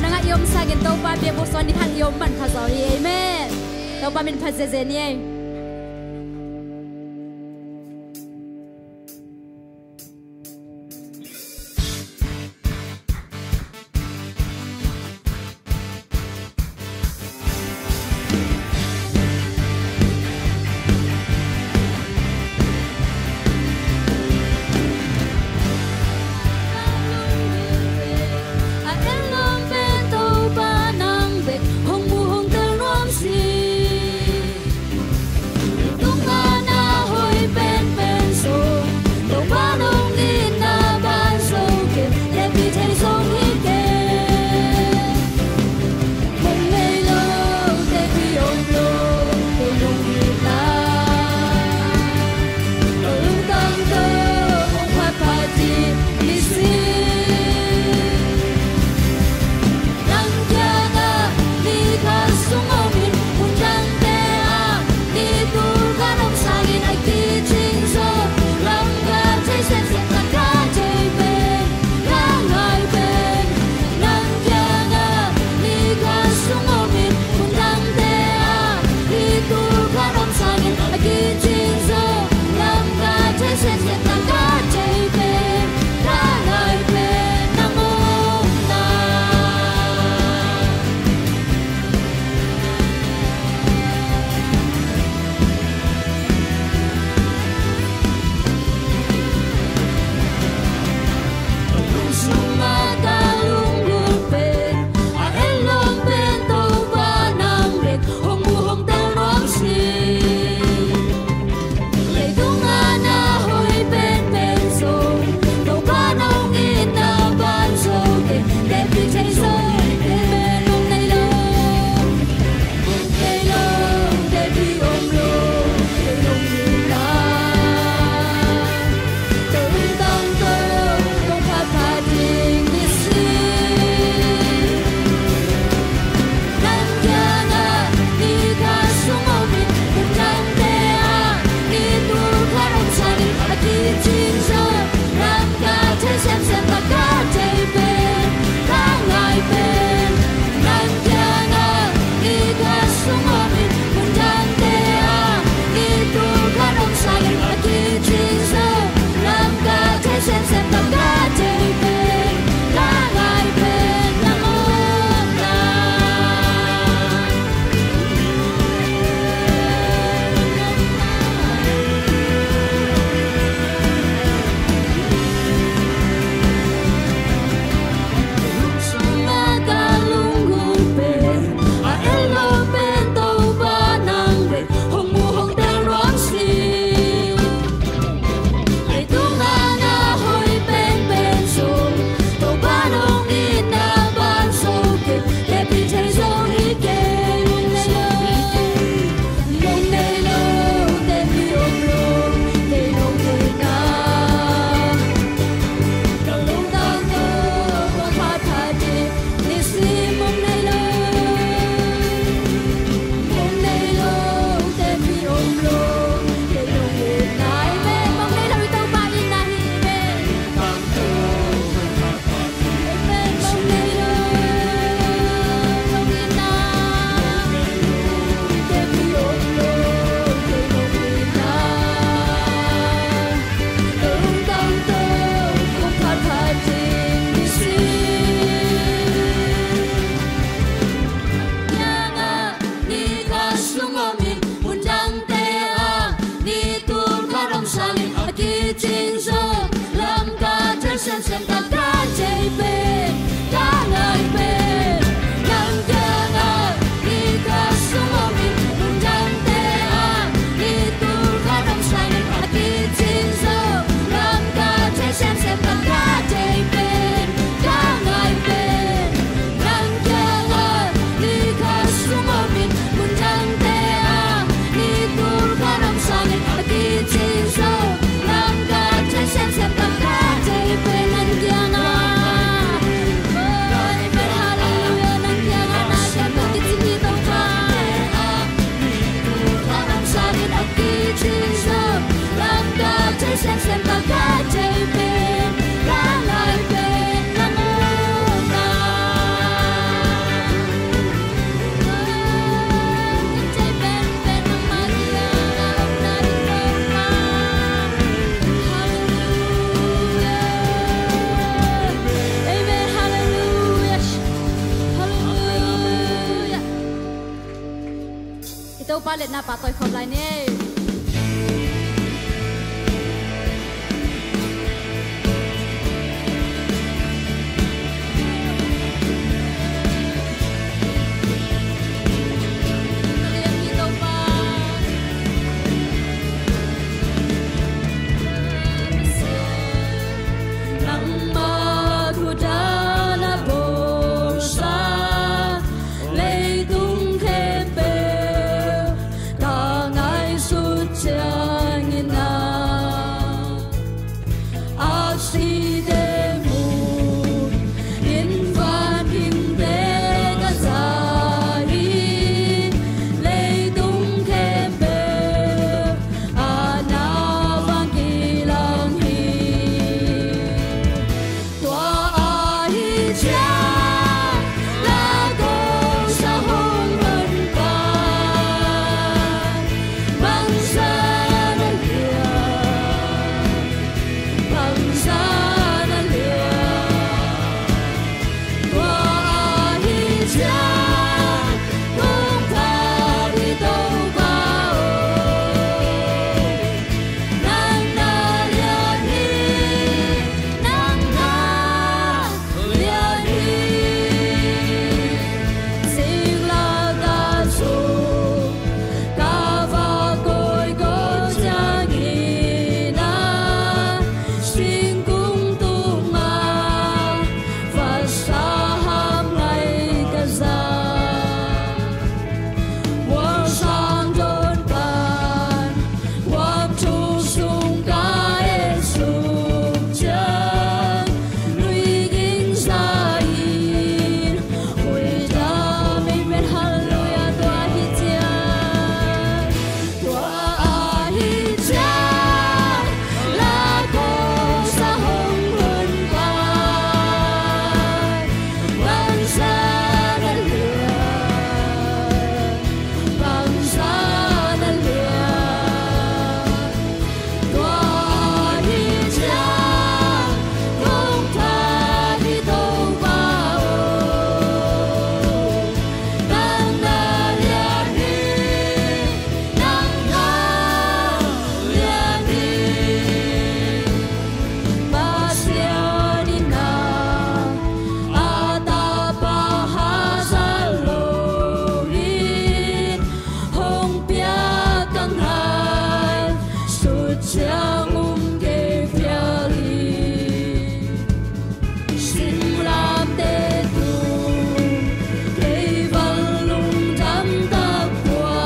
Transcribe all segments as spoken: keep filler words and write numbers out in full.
Nang a i om sangin Topa biakbuk suan ding hang i om manpha zaw hi. Amen. Topa min phat ziahziah ni ei. Tung a na hoih penpen sung, Topa nong itna ban zo kei, teci thei zo hi kei. Mong nei lo, teci om lo, kei nong itna, ka lungtang tawh kong phatphat ding hi si. Nang kiangah ni khat sung om in, mun dangte ah ni tul khat om sangin a kicing zaw, lamka thei semsem, ka thei pen, ka ngai pen. Nang kiangah ni khat sung om in, mun dangte ah ni tul khat om sangin a kicing zaw, lamka thei semsem, ka thei pen, ka ngai pen nang om na. Lungsung ah ka lunggulh pen, a etlawm pen Topa nang bek, hong mu hong tel nuam si. Leitung a na hoih penpen sung, Topa nong itna ban zo kei, teci thei zo hi kei. Mong nei lo, mong nei lo, teci om lo, kei nong itna, ka lungtang tawh kong phatphat ding hi si. Nang kiangah ni khat sung om in, mun dangte ah ni tul khat om sangin a kicing zaw, lamka thei semsem, ka thei pen, ka ngai pen. Nang kiangah ni khat sung om in, mun dangte ah ni tul khat om sangin a kicing zaw, lamka thei semsem, ka thei pen, ka ngai pen nang om na. Lungsung ah ka lunggulh pen, a etlawm pen Topa nang bek, hong mu hong tel nuam si. Leitung a na hoih penpen sung, Topa nong itna ban zo kei, teci thei zo hi kei. Mong nei lo, mong nei lo, teci om lo, kei nong itna, ka lungtang tawh kong phatphat ding hi si. Mong nei lo, mong nei lo, teci om lo, kei nong itna. Amen. Mong nei lo, i Topa itna hi. Amen. Amen. Mong nei lo, mong itna, teci om lo, kei nong itna, ka lungtang tawh kong phatphat ding hi si. Kiangah ni khat sung om in, mun dangte ah ni tul khat om sangin a kicing zaw, lamka thei semsem, ka thei pen, ka ngai pen. Nang kiangah ni khat sung om in, mun dangte ah ni tul khat om sangin a kicing zaw, lamka thei semsem, ka thei pen, ka ngai pen. Nang kiangah ni khat sung om in, mun dangte ah ni tul khat om sangin a kicing zaw, lamka thei semsem, ka thei pen. Nang kiangah, amen, halleluiah. Nang kiangah na sem ka kicing hi, Topa. Sangin a kicing zaw, lamka thei semsem, ka thei pen, ka ngai pen nang om na. Pahtawi khop lai ni. Nangmah khut a na bawlsa leitung khempeuh ka ngaihsut ciangin ah, aksite mu in vanhimte ka za hi. Leitung khempeuh a na vang kilang hi. Tua ahi ciang la ko sa hong honpa bangsa na lian, bangsa na lian. Tua ahi ciang kong phat hi Topa aw. Nang na lian hi, nang na lian hi. Singlamteh sung ka va koikoi ciangin ah, singkung tungah vasa hamngai ka za. Wall sang dawn pan, wall thuk sung ka et suk ciang, lui ging za in, hui dam in, men halleluiah. Tua ahi ciang, tua ahi ciang la ko sa hong honpa bangsa na lian, bangsa na lian. Tua ahi ciang kong phat hi Topa aw. Nang na lian hi, nang na lian hi. Pasian in ah a tapa hazat loin hong piak ka ngaihsut ciang um kei phial hi. Singlamteh tung kei van lungdam tak pua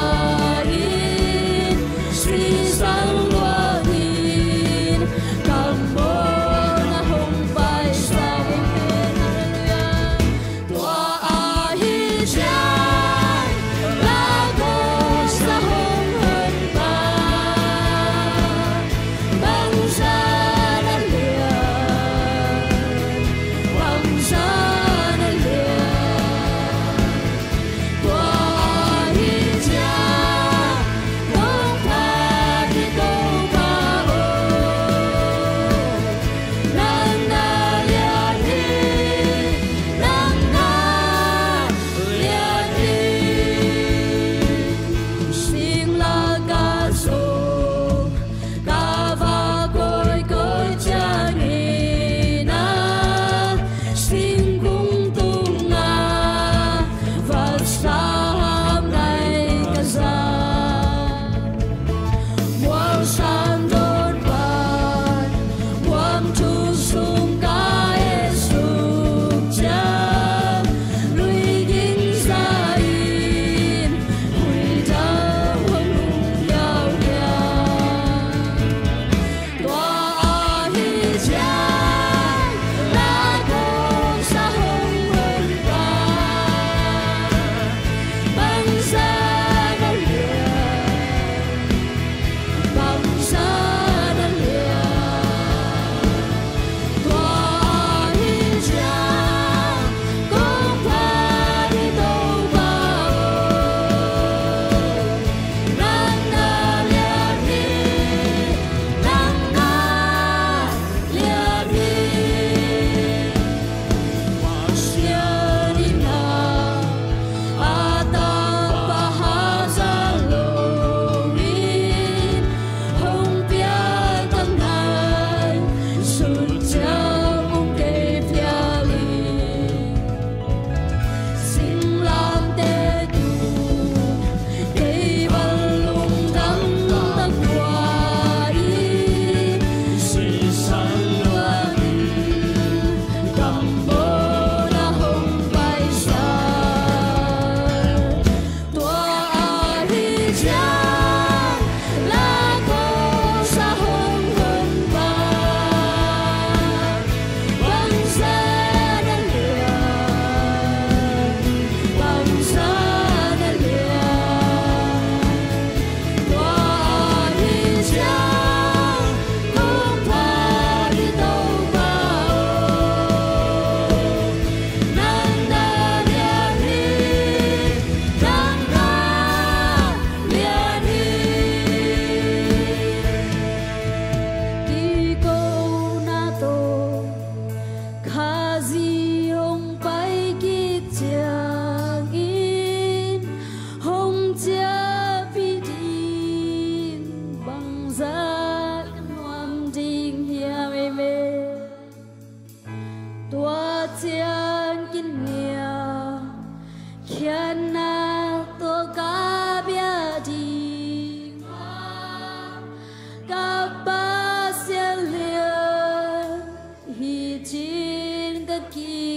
in, sisan luang in ka mawhna hong paisa. Amen. Halleluiah. Tua ahi ciang la ko sa hong honpa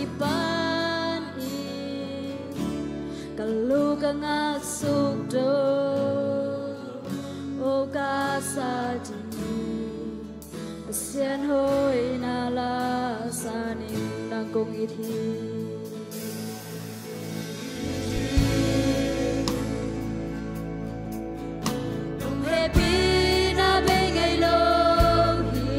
kipanin ka lu ka ngak suk to, o ka sa ding Pasian hoihna la sa ning. Nang kong it hi. Nong hehpihna bei ngei lo hi.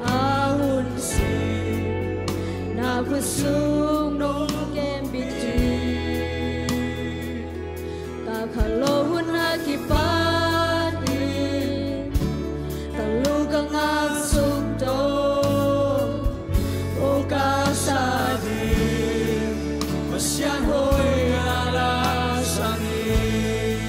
A hun sin na khut sung nong kembit hi. Ka kha lo hun a kipanin ka lu ka ngak suk to, o ka sa ding Pasian hoihna la sa ning.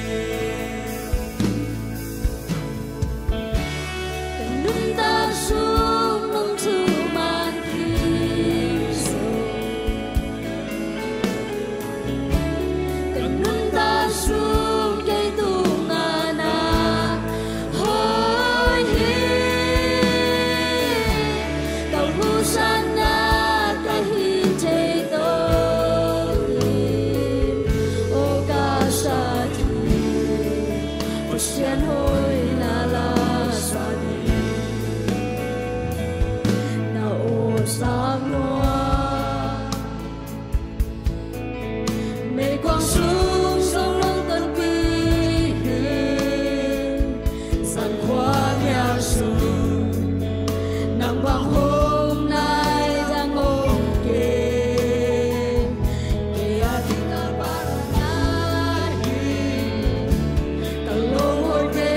Ka nuntak sung nong thuman khin zo, ka nuntak sung kei tungah na hoih hi. Ka husanna ka hi thei to hi. O ka sa ding Pasian hoihna la sa ning. Na aw sang lua meikuang sung song nong tonpih hi. Zan khua ngiat sung nang bang hong nai dang om kei. Kei a ding ka pahna hi. Ka lunghoihte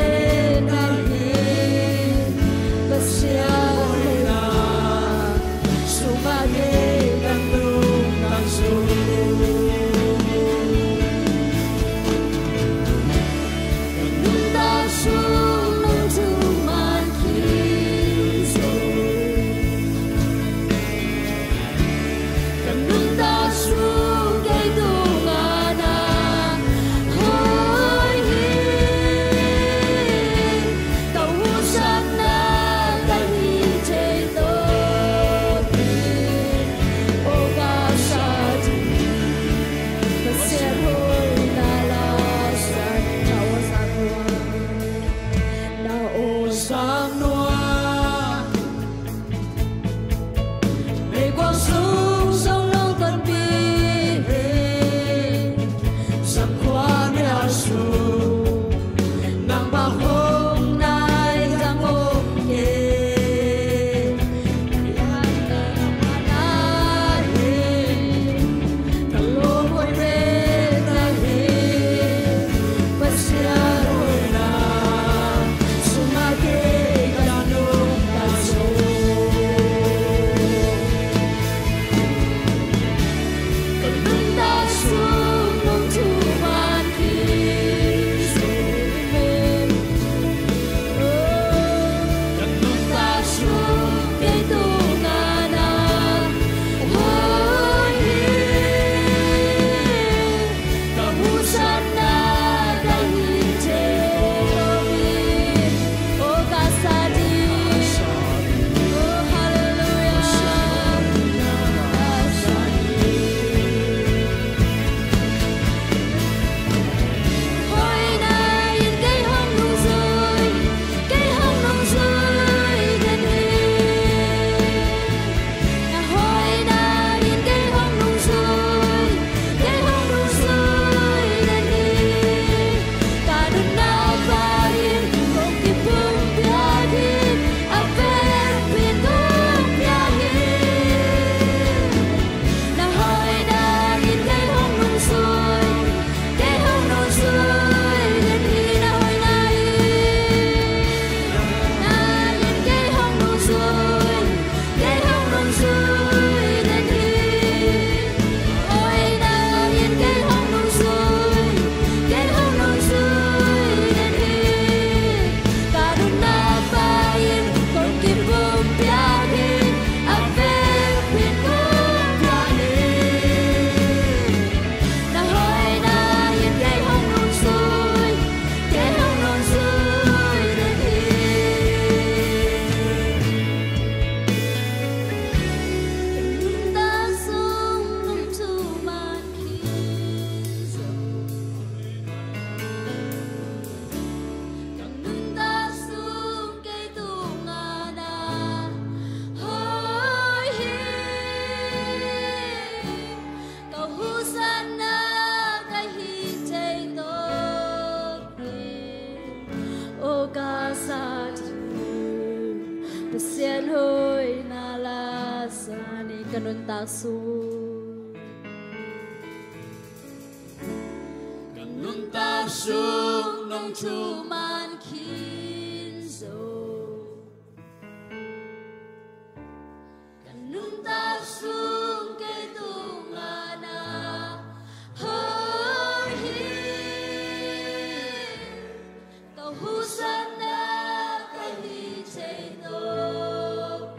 sa ding, Pasian hoihna la sa ning. Ka nuntak sung, ka nuntak sung nong thuman khin zo. Ka nuntak sung kei tungah na hoih hi. Ka husanna ka hih thei tawpin,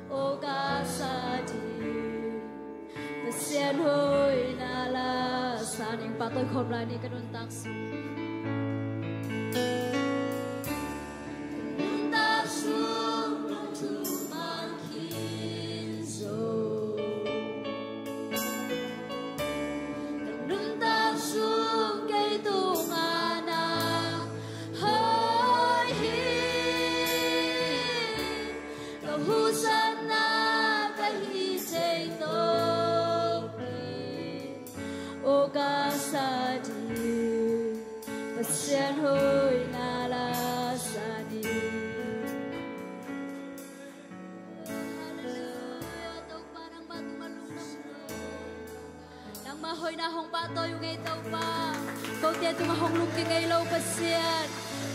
aw ka sa ding, Pasian hoihna la sa ning. Pahtawi khawm lai ni. Ka nuntak sung, ka nuntak sung nong thuman khin zo. Ka nuntak sung kei tungah na hoih hi. Ka husanna ka hih thei tawpin, aw ka sa ding, Pasian hoihna la sa ning. Halleluia, Topa nangmah tungah lungdam. Nangmah hoihna hong pahtawi uh ngei Topa. Kote tungah hong lungkia ngei lo Pasian,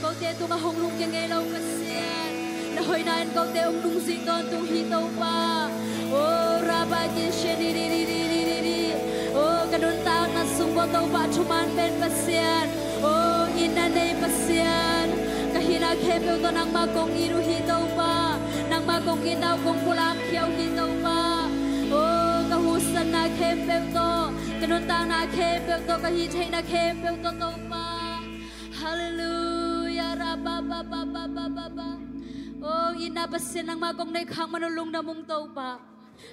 kote tungah hong lungkia ngei lo Pasian, na hoihna in kote hong lungzih tawntung hi Topa. O Rabba Kishe ni ni ni ni ni ni ni. O ka nuntakna sung ko Topa thuman pen Pasian, o itna nei Pasian, ka hihna khempeuh tawh nangmah kong it uh hi Topa. Nangmah kong itna uh kong pulakkhia uh hi Topa. O ka husanna khempeuh tawh, ka nuntakna khempeuh tawh, ka hih theihna khempeuh tawh Topa. Halleluia. Ra ba ba ba ba ba ba ba. O itna Pasian nangmah kong neih khak man uh lungdam ung Topa.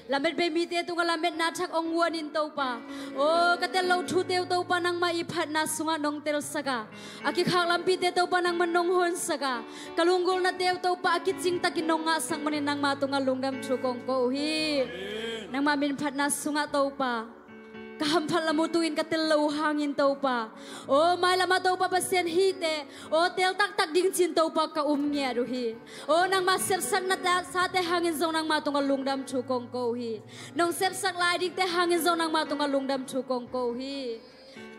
Lamet bei mite tungah lametna thak hong guan in Topa. O ka tel loh thute uh Topa nangmah i phatna sungah nong telsak a, a kikhak lampite Topa nangmah nong honsak a, ka lunggulhnate uh Topa a kicingtakin nong ngahsak manin nangmah tungah lungdam thu kong ko uh hi. Nangmah min phatna sungah Topa ka hamphat lam uh tungin ka tel loh uh hangin Topa, o mailamah Topa Pasian hihte, o tel taktak ding cin Topa ka um ngiat uh hi. O nangmah sepsakna ta sate hangin zong nangmah tungah lungdam thu kong ko uh hi. Nong sepsak lai dingte hangin zong nangmah tungah lungdam thu kong ko uh hi.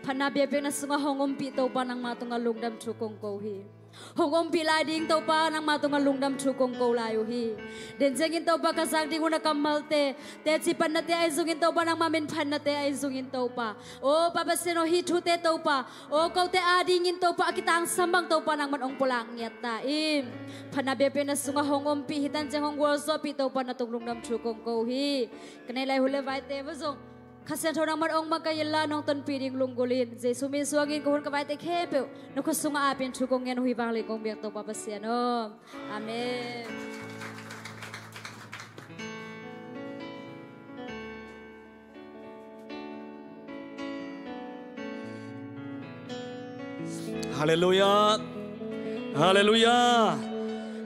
Phatna biakpiakna sungah hong ompih Topa nangmah tungah lungdam thu kong ko uh hi. Hong ompih lai ding Topa nangmah tungah lungdam thu kong ko lai uh hi. Den ciangin Topa ka zak ding uh na kammalte, teci phatnate ahi zongin Topa nangmah min phatnate ahi zongin Topa, o Pa Pasian aw hih thute Topa, o kote adingin Topa a kitangsam bang Topa nangman hong pulak ngiat ta in. Phatna biakpiakna sungah hong ompih, hih tan ciang hong gualzawhpih Topa na tung lungdam thu kong ko uh hi. Ka neih lai hun le vaite va zong Kha Siangtho nangman hong makaih inla nong tonpih ding lunggulh in. Jesu min suangin ka hun ka vaite khempeuh na khut sungah apin thu kong ngen uh hi. Vanglian kong biak Topa Pasian aw. Amen. Halleluia. Halleluia.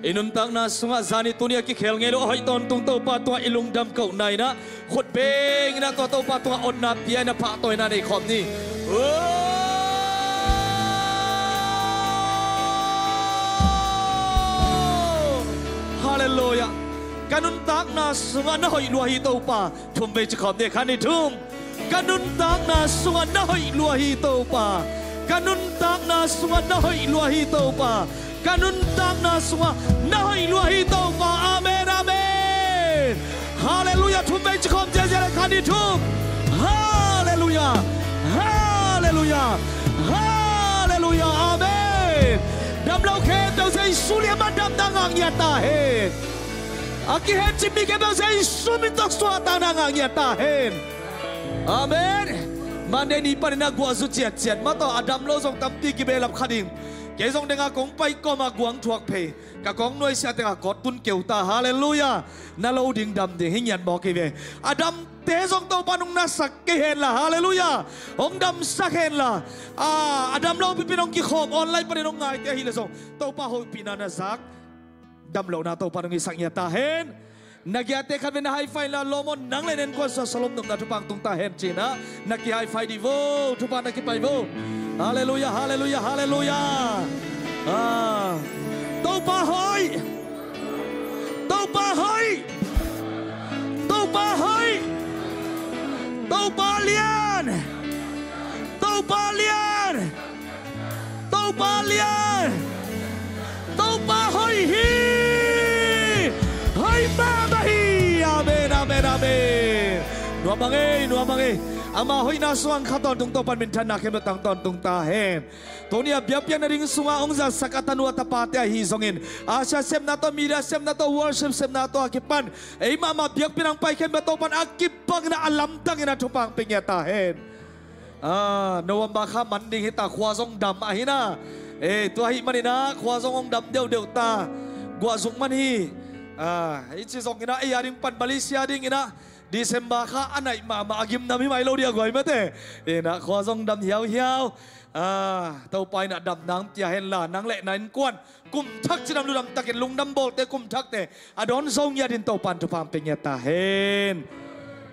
I nuntakna sungah zani tuni a kikhel ngei lo a hoih tawntung Topa tungah i lungdam kohna in ah khut beng in ah tua Topa tungah otna pia in ah pahtawina nei khawm ni. Oh! Halleluia. Ka nuntakna sungah na hoih lua hi Topa. Thum vei ci khawm ni, khat, nih, thum. Ka nuntakna sungah na hoih lua hi Topa. Ka nuntakna sungah na hoih lua hi Topa. Ka nuntakna sungah na hoih lua hi Topa. Amen, amen. Halleluia. Thum vei ci khawm ziahziah le, khat, nih, thum. Halleluia. Halleluia. Halleluia. Amen. Damlo khempeuh Jesu lian mah damna ngah ngiat ta hen. A kihet cip mi khempeuh Jesu min tawh suahtakna ngah ngiat ta hen. Amen. Monday ni panin a guah zu ciatciat mah tawh a damlo zong tampi kibehlap kha ding. Kei zong denga kong pai kawma guang thuak phei, ka kong nuaisiah tengah kawt tun keu ta. Halleluia. Na lo ding dam ding hi ngiat mawk hi ve. A damte zong Topa nung na sak kei henla. Halleluia. Hong damsak henla. A, a damlo pipin hong kikhawm online panin hong ngaite ahileh zong Topa hopihna na zak. Damlohna Topa nung hisak ngiat ta hen. Na giate khat vei na high five la lawm aw, nang le nen kuan sua salom nopna thupha tung ta hen ci-in ah na ki high five dih vo. Thupha na kipai vo. Halleluia, halleluia, halleluia. Ah, Topa hoih! Topa hoih! Topa hoih! Topa lian! Topa lian! Topa lian! Topa hoih hi! Hoih mahmah hi! Amen, amen, amen. Nuam a ngei, nuam a ngei. Ama hoihna sungah kha tawntung, Topan minthanna khempeuh tang tawntung ta hen. Tuni a biakpiakna ding sungah hong zasak a tanu a tapate ahi zongin, Asia sepna tawh, media sepna tawh, worship sepna tawh a kipan ei mahmah biakpiakna hong pai khempeuh Topan a kibangin a lamdangin a thupha hong pia ngiat ta hen. Ah, November kha man ding hi ta, khua zong dam ahi na. Eh, tua ahih manin ah khua zong hong dam deuhdeuh ta. Guah zuk man hi. Ah, i ci zongin ah ei a ding pan Malaysia dingin ah December kha a naih mahmah a gimnam hi mai lo ding a guai mate. In ah khua zong dam hiauhiau. Ah, Topa in ah damna hong pia henla, nang le na innkuan kum thak cidam ludam takin lungdam bawlte kum thakte a dawn zo ngiatin Topan thupha hong pia ngiat ta hen.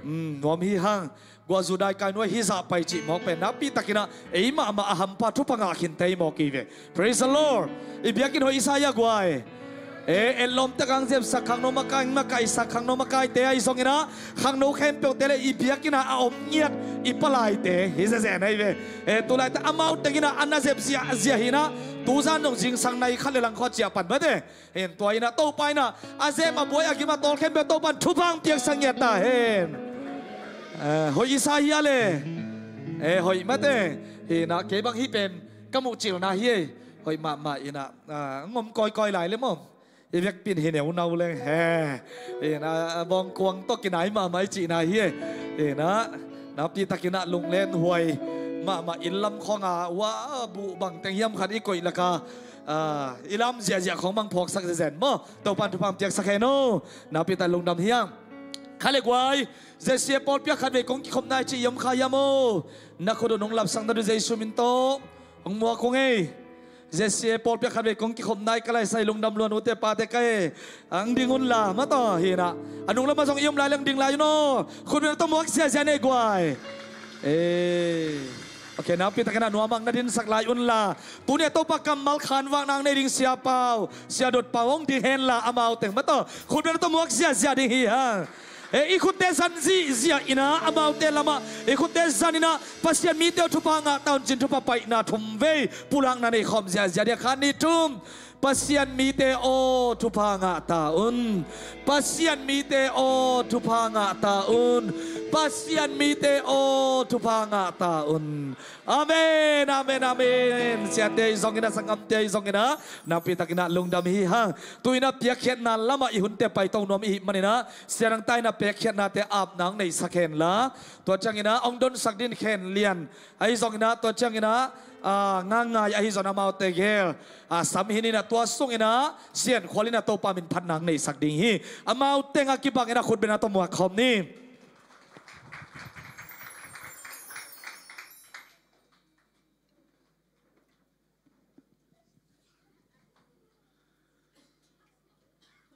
Hmm, nuam hi hang. Guah zu dai kai nuai hi zah pai cih mawk pen nakpi takin ah ei mahmah a hampha thupha ngah khin tei mawk hi ve. Praise the Lord. I biakinn hoih i sa hia guai? Eh, etlawm tak hong zepsak, khangno makai, makaisak, khangno makaite ahi zongin ah khangno khempeuhte le i biakinn ah a om ngiat i palaite hi zezen ahi ve. Eh, tu laitak amau tengin ah a na zep ziahziah hi in ah, tuzan zong zingsang nai khat le lang khawng ciah pan mate. Hen, tua in ah Topa in ah a zem a buai a gim a tawl khempeuh Topan thupha hong piaksak ngiat ta hen. Eh, hoih i sa hia le? Eh, hoih mate. Hi in ah kei bang hih pen ka muh cilna hi ei. Hoih mahmah in ah, ah, hong om kawikawi lai le maw? I vekpi in hi neunau leng he. Hi in ah bawngkuang tawh kinai mahmah i cihna hi ei. Hi in ah nakpi takin ah lunglen huai mahmah inn lam khawng a, ua, buh bang teng hiam khat i koih laka, ah, i lam ziahziah khawng bang phawksak zenzen maw? Topan thupha hong piaksak hen aw. Nakpi tak lungdam hi hang. Kha le guai, Z C A pawlpi ah khatvei kong kikhopna i cih i om kha hiam aw? Na khut uh nong lapsak na duh Jesu min tawh hong muak ung ei. Z C A pawlpi ah khatvei kong kikhopna i ka laisai lungdam lua, nute pate ka e. Hong ding unla, maw, hi in ah. A nung lamah zong i om lai leng ding lai un aw. Khutbeng tawh muak ziahziah ni ei guai. Eh. Ok, nakpi takin ah nuam hang na dinsak lai unla. Tuni a Topa kammal khanvakna hong nei ding Sia Pau, Sia Dot Pau hong ding henla amau teng, maw, khutbeng tawh muak ziahziah ding hi hang. Eh, i khutte zan zihziah in ah amaute lamah i khutte zan in ah Pasian mite aw thupha ngah ta un ci-in thupha paihna thum vei pulakna nei khawm ziahziah ding a, khat, nih, thum. Pasian mite aw thupha ngah ta un. Pasian mite aw thupha ngah ta un. Pasian mite aw thupha ngah ta un. Amen, amen, amen. Siate ahi zongin ah, sanggamte ahi zongin ah, nakpi takin ah lungdam hi hang. Tu-in ah piakkhiatna lamah i hunte paito nuam i hih manin ah, Sia Dang Ta in ah piakkhiatnate apna hong neisak henla, tua ciangin ah hong donsak ding Khen Lian ahi zongin ah, tua ciangin ah, ah, Ngangngai ahi zongin amaute gel, ah, Sam Hin in ah, tua sungin ah Sian Khual in ah Topa min phatna hong neisak ding hi. Amau teng a kibangin ah khutbeng tawh muak khawm ni.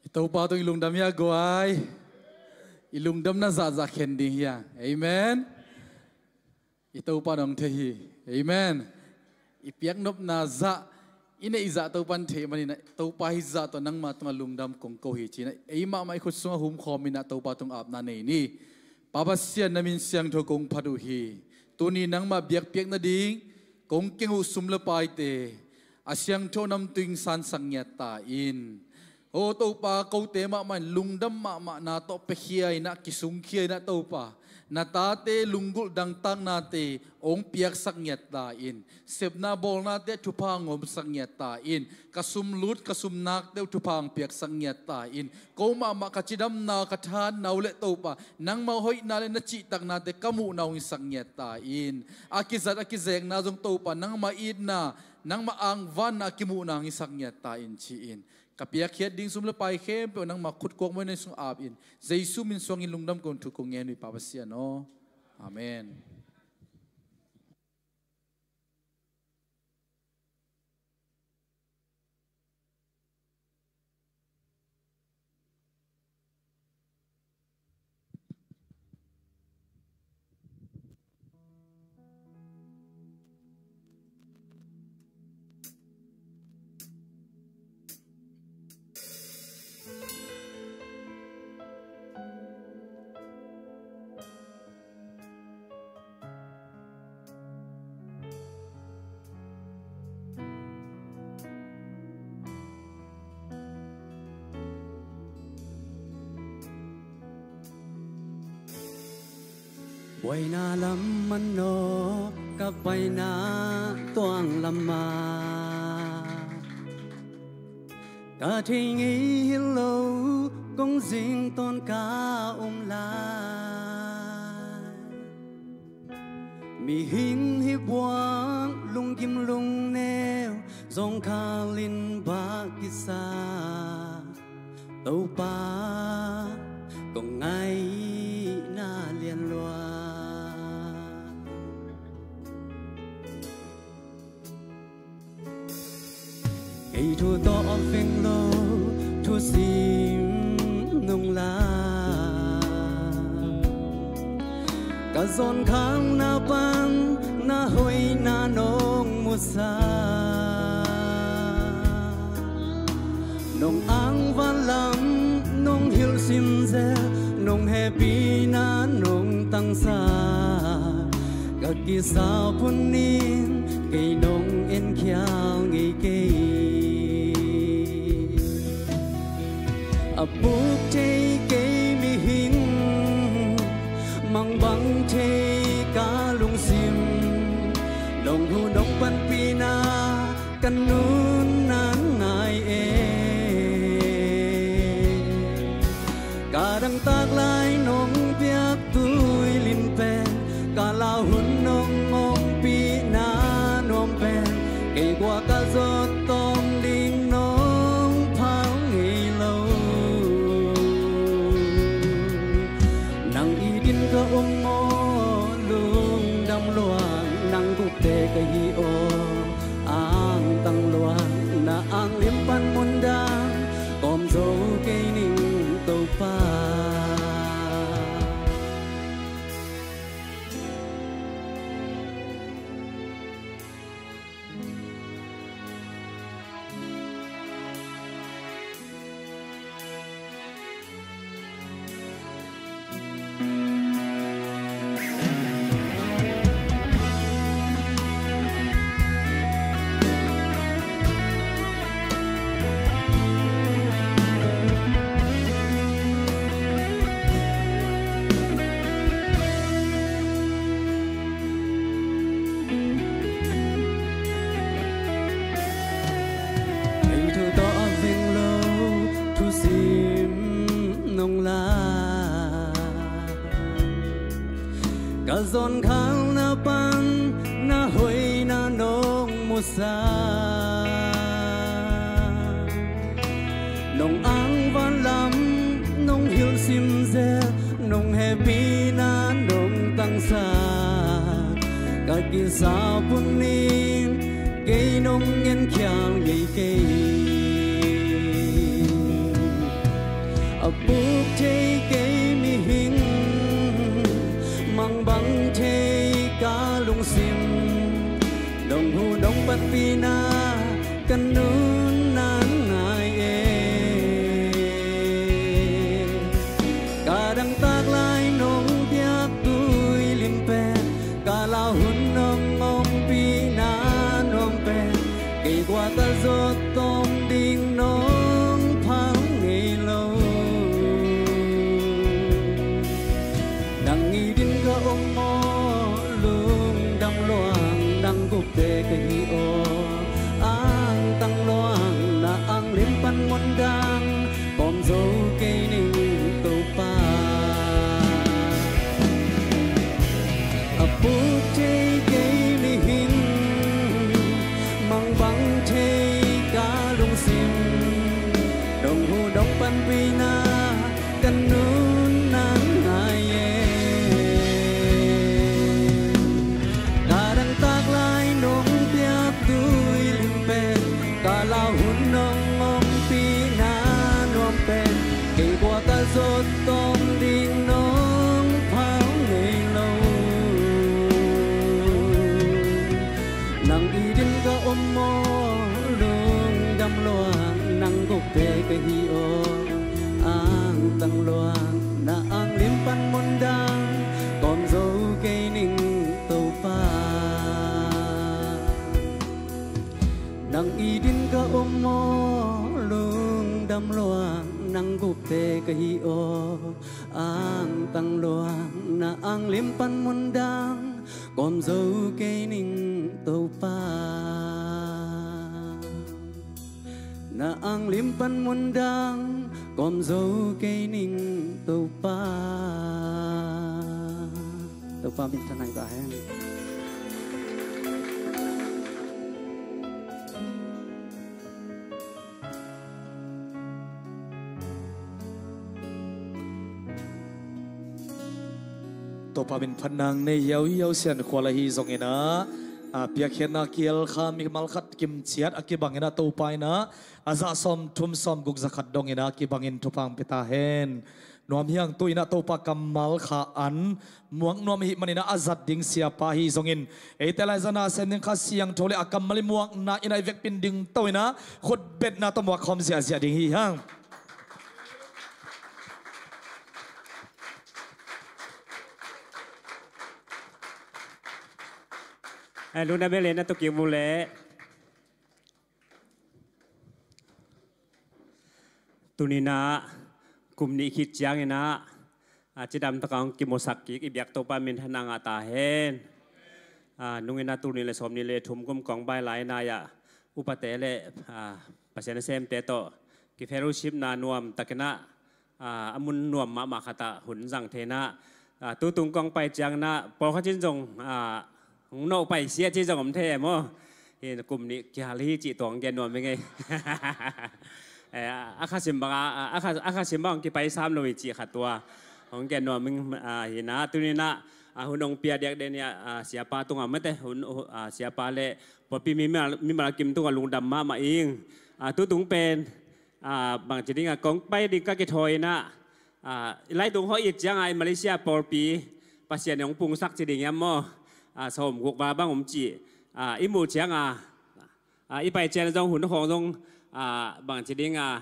I Topa tung i lungdam hia guai? I lungdamna zahzah khen ding hia? Amen. I Topa nong thei hi. Amen. I piaknopna zah, i neih zah Topan thei manin ah, Topa hih zah tawh nangma tungah lungdam kong ko hi ci-in ah, ei mahmah i khut sungah humkhawm in ah Topa tung apna nei ni. Pa Pasian, na min siangtho kong phat uh hi. Tuni nangmah biakpiak nading kong keng uh sum le paite a siangtho namtui in sansak ngiat ta in. Aw Topa, kote mahmah in lungdam mahmahna tawh piakhia in ah, kisungkhia in ah Topa, na tate lunggulh dangtaknate hong piaksak ngiat ta in. Sepna bawlnate thupha hong omsak ngiat ta in. Ka sum lut, ka sum nakte uh thupha hong piaksak ngiat ta in. Ko mahmah ka cidamna, ka thahatna uh le Topa, nangmah hoihna le na cihtaknate ka muhna hong hisak ngiat ta in. A kizat, a kizekna zong Topa, nangmah itna, nangmah angvanna a kimuhna hong hisak ngiat ta in ci-in, ka piakkhiat ding sum le pai khempeuh nangmah khut kuakmuanna sung ap in, Jesu min suangin lungdam kong thu kong ngen uh hi Pa Pasian aw. Amen. Buaina lam man naw ka paina tuang lam ah, ka thei ngei hi lo kong zing tawn ka um lai. Mihing hi buang lunggim lungneu zawngkhal in bah kisa, Topa kong ngaihna lian lua. Kei thu tawh a veng lo thusim nong la, ka zawnkhalna pan na hoihna nong musa. Nong angvan lam nong hilh simzel, nong hehpihna nong tangsa, ka kisap hun in kei nong enkhial ngei kei. A puk thei kei mihing, mangbang thei ka lungsim, nong hu nong panpihna ka nunna ngai e. Ka dangtak lai nong piak tui lim pen, ka lau hun nong ompihna nuam pen, kei kua ka zawt tawm ding nong phal ngei lo. Nang it in ka om aw, lungdam lua, nang gupte ka hi aw, angtang lua, na anglim pan mun dang kawm zo kei ning Topa. Kei thu tawh a veng lo thusim nong la, ka zawnkhalna pan na hoihna nong musa. Nong angvan lam nong hilh simzel, nong hehpihna nong tangsa, ka kisap hun in kei nong enkhial ngei kei. A puk thei kei mihing, mangbang thei ka lungsim, nong hu nong panpihna ka nunna ngai e. Ka dangtak lai nong piak tui lim pen, ka lau hun nong ompihna nuam pen, kei kua ka zawt tawm ding nong phal ngei lo. Nang it in ka om aw, lungdam lua, nang gupte ka hi aw, angtang lua, na anglim pan mun dang kawm zo kei ning Topa. A puk thei kei mihing, mangbang thei ka lungsim, nong hu nong panpihna ka nunna ngai e. Ka dangtak lai nong piak tui lim pen, ka lau hun nong ompihna nuam pen, kei kua ka zawt tawm ding nong phal ngei lo. Nang it in ka om aw, lungdam lua, nang gupte ka hi aw, angtang lua, na anglim pan mun dang kawm zo kei ning Topa. Nang it in ka om aw, lungdam Dam luang nang gupte ka hi aw, angtang luang na anglim pan mundang kawm zo kei ning Topa. Na anglim pan mundang kawm zo kei ning Topa. Topa minthanna hi ta hen. Topa min phatna nei hiauhiau Sian Khual ahi zongin ah, a, piakkhiatna kial kha mimal khat kimciat a kibangin ah Topa in ah a zah sawm thum sawm guk za khat dongin ah kibangin thupha hong pia ta hen. Nuam hi hang, tu in ah Topa kammal kha an muak nuam ahih manin ah a zat ding siapa ahi zongin, eite lai zan a sem ding Kha Siangtho le a kammal i muakna in ah i vekpi in ding to in ah khutbetna tawh muak khawm ziahziah ding hi hang. Eh, lungdam ei le na tuk i mu le. Tuni in ah kum nih khit ciangin ah, a, cidam takin hong kimusak kik i biak Topa minthanna ngah ta hen. A, nung in ah tul nih le sawm nih le thum kum kong bai lai in ah, upate le, a, Pasian nasemte tawh ki fellowshipna nuam takin ah, a, a mun nuam mahmah khat ah hun zang thei in ah, a, tutung kong pai ciangin ah pawlkhat in zong, a, hong nawh pai sia ci zong om thei e maw. Hi kum nih kihal hi cih tua hong gen nuam ing ei. Eh, a khasim bang a, a kha, a khasim bang kipai sam lo hi cih khat tua hong gen nuam ing, a, hi in ah tuni in ah, a, hun hong pia diakdiak ni, a, siapa tungah mate hun, a, siapa le pawlpi mimal, mimal kim tungah lungdam mahmah ing. A, tutung pen, a, bangci ding a kong pai ding ka kithawi in ah, a, i laitung hawh it ciang a i Malaysia pawlpi Pasian hong pungsak ci ding hiam maw? A, sawm guk val bang om cih, a, i muh ciang a, a, i pai ciang zong hun khawng zong, a, bangci ding a,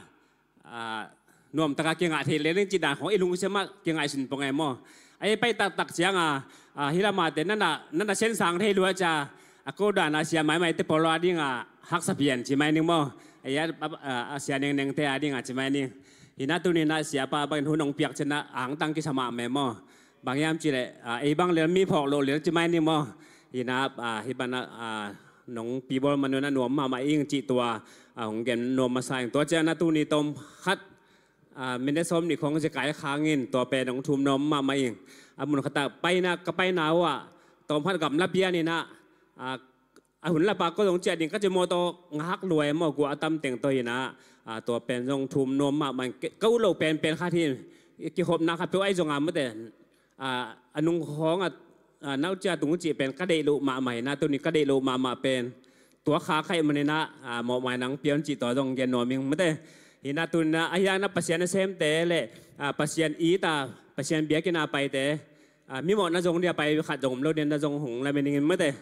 a, nuam takin kingah thei lel ning cih dan khawng i lungsim ah kingaihsun pong e maw? A, i pai taktak ciang a, a, hih lam ah te na na, na na sian sang thei lua cia, a, ko dan a sia maimaite pawl a ding a haksa pian ci mai ning maw? A, a, a, a sia nengnengte a ding a ci mai ning. Hi in ah tuni in ah siapa bangin hun hong piak ciang a angtang kisa mahmah e maw? Bang hiam cih leh, a, ei bang lel mi phawk loh lel ci mai ning maw? Hi in ah, a, hih bang ah, a, nong pi bawl man un ah nuam mahmah ing cih tua, a, hong gen nuam masa ing. Tua ciang ah tuni tawm khat, a, minute sawm nih khawng zekai khang in tua pen hong thum nuam mahmah ing. A, mun khat ah paina, ka paina uh ah tawm khat gamla pian in ah, a, a hun lapa ko zong ciah ding ka ci maw, tawh ngahak lua e maw, guah a tam teng tawh hi in ah, a, tua pen zong thum nuam mahmah ing. Ka ut loh penpen khat hi, kihopna khat peuh ahi zong a mate, a, a nung khawng a, a, naucia tung cih pen ka deih loh mahmah hi in ah tuni ka deih loh mahmah pen tua kha ka hih manin ah, a, mawhmai nang pia un cih tua zong gen nuam ing mate. Hi in ah tuni in ah a hiang ah Pasian nasemte le, a, Pasian it a, Pasian biakinn a paite, a, mi mawhna zong dia pai khat zong om lo ding na zong hong lamen ing mate.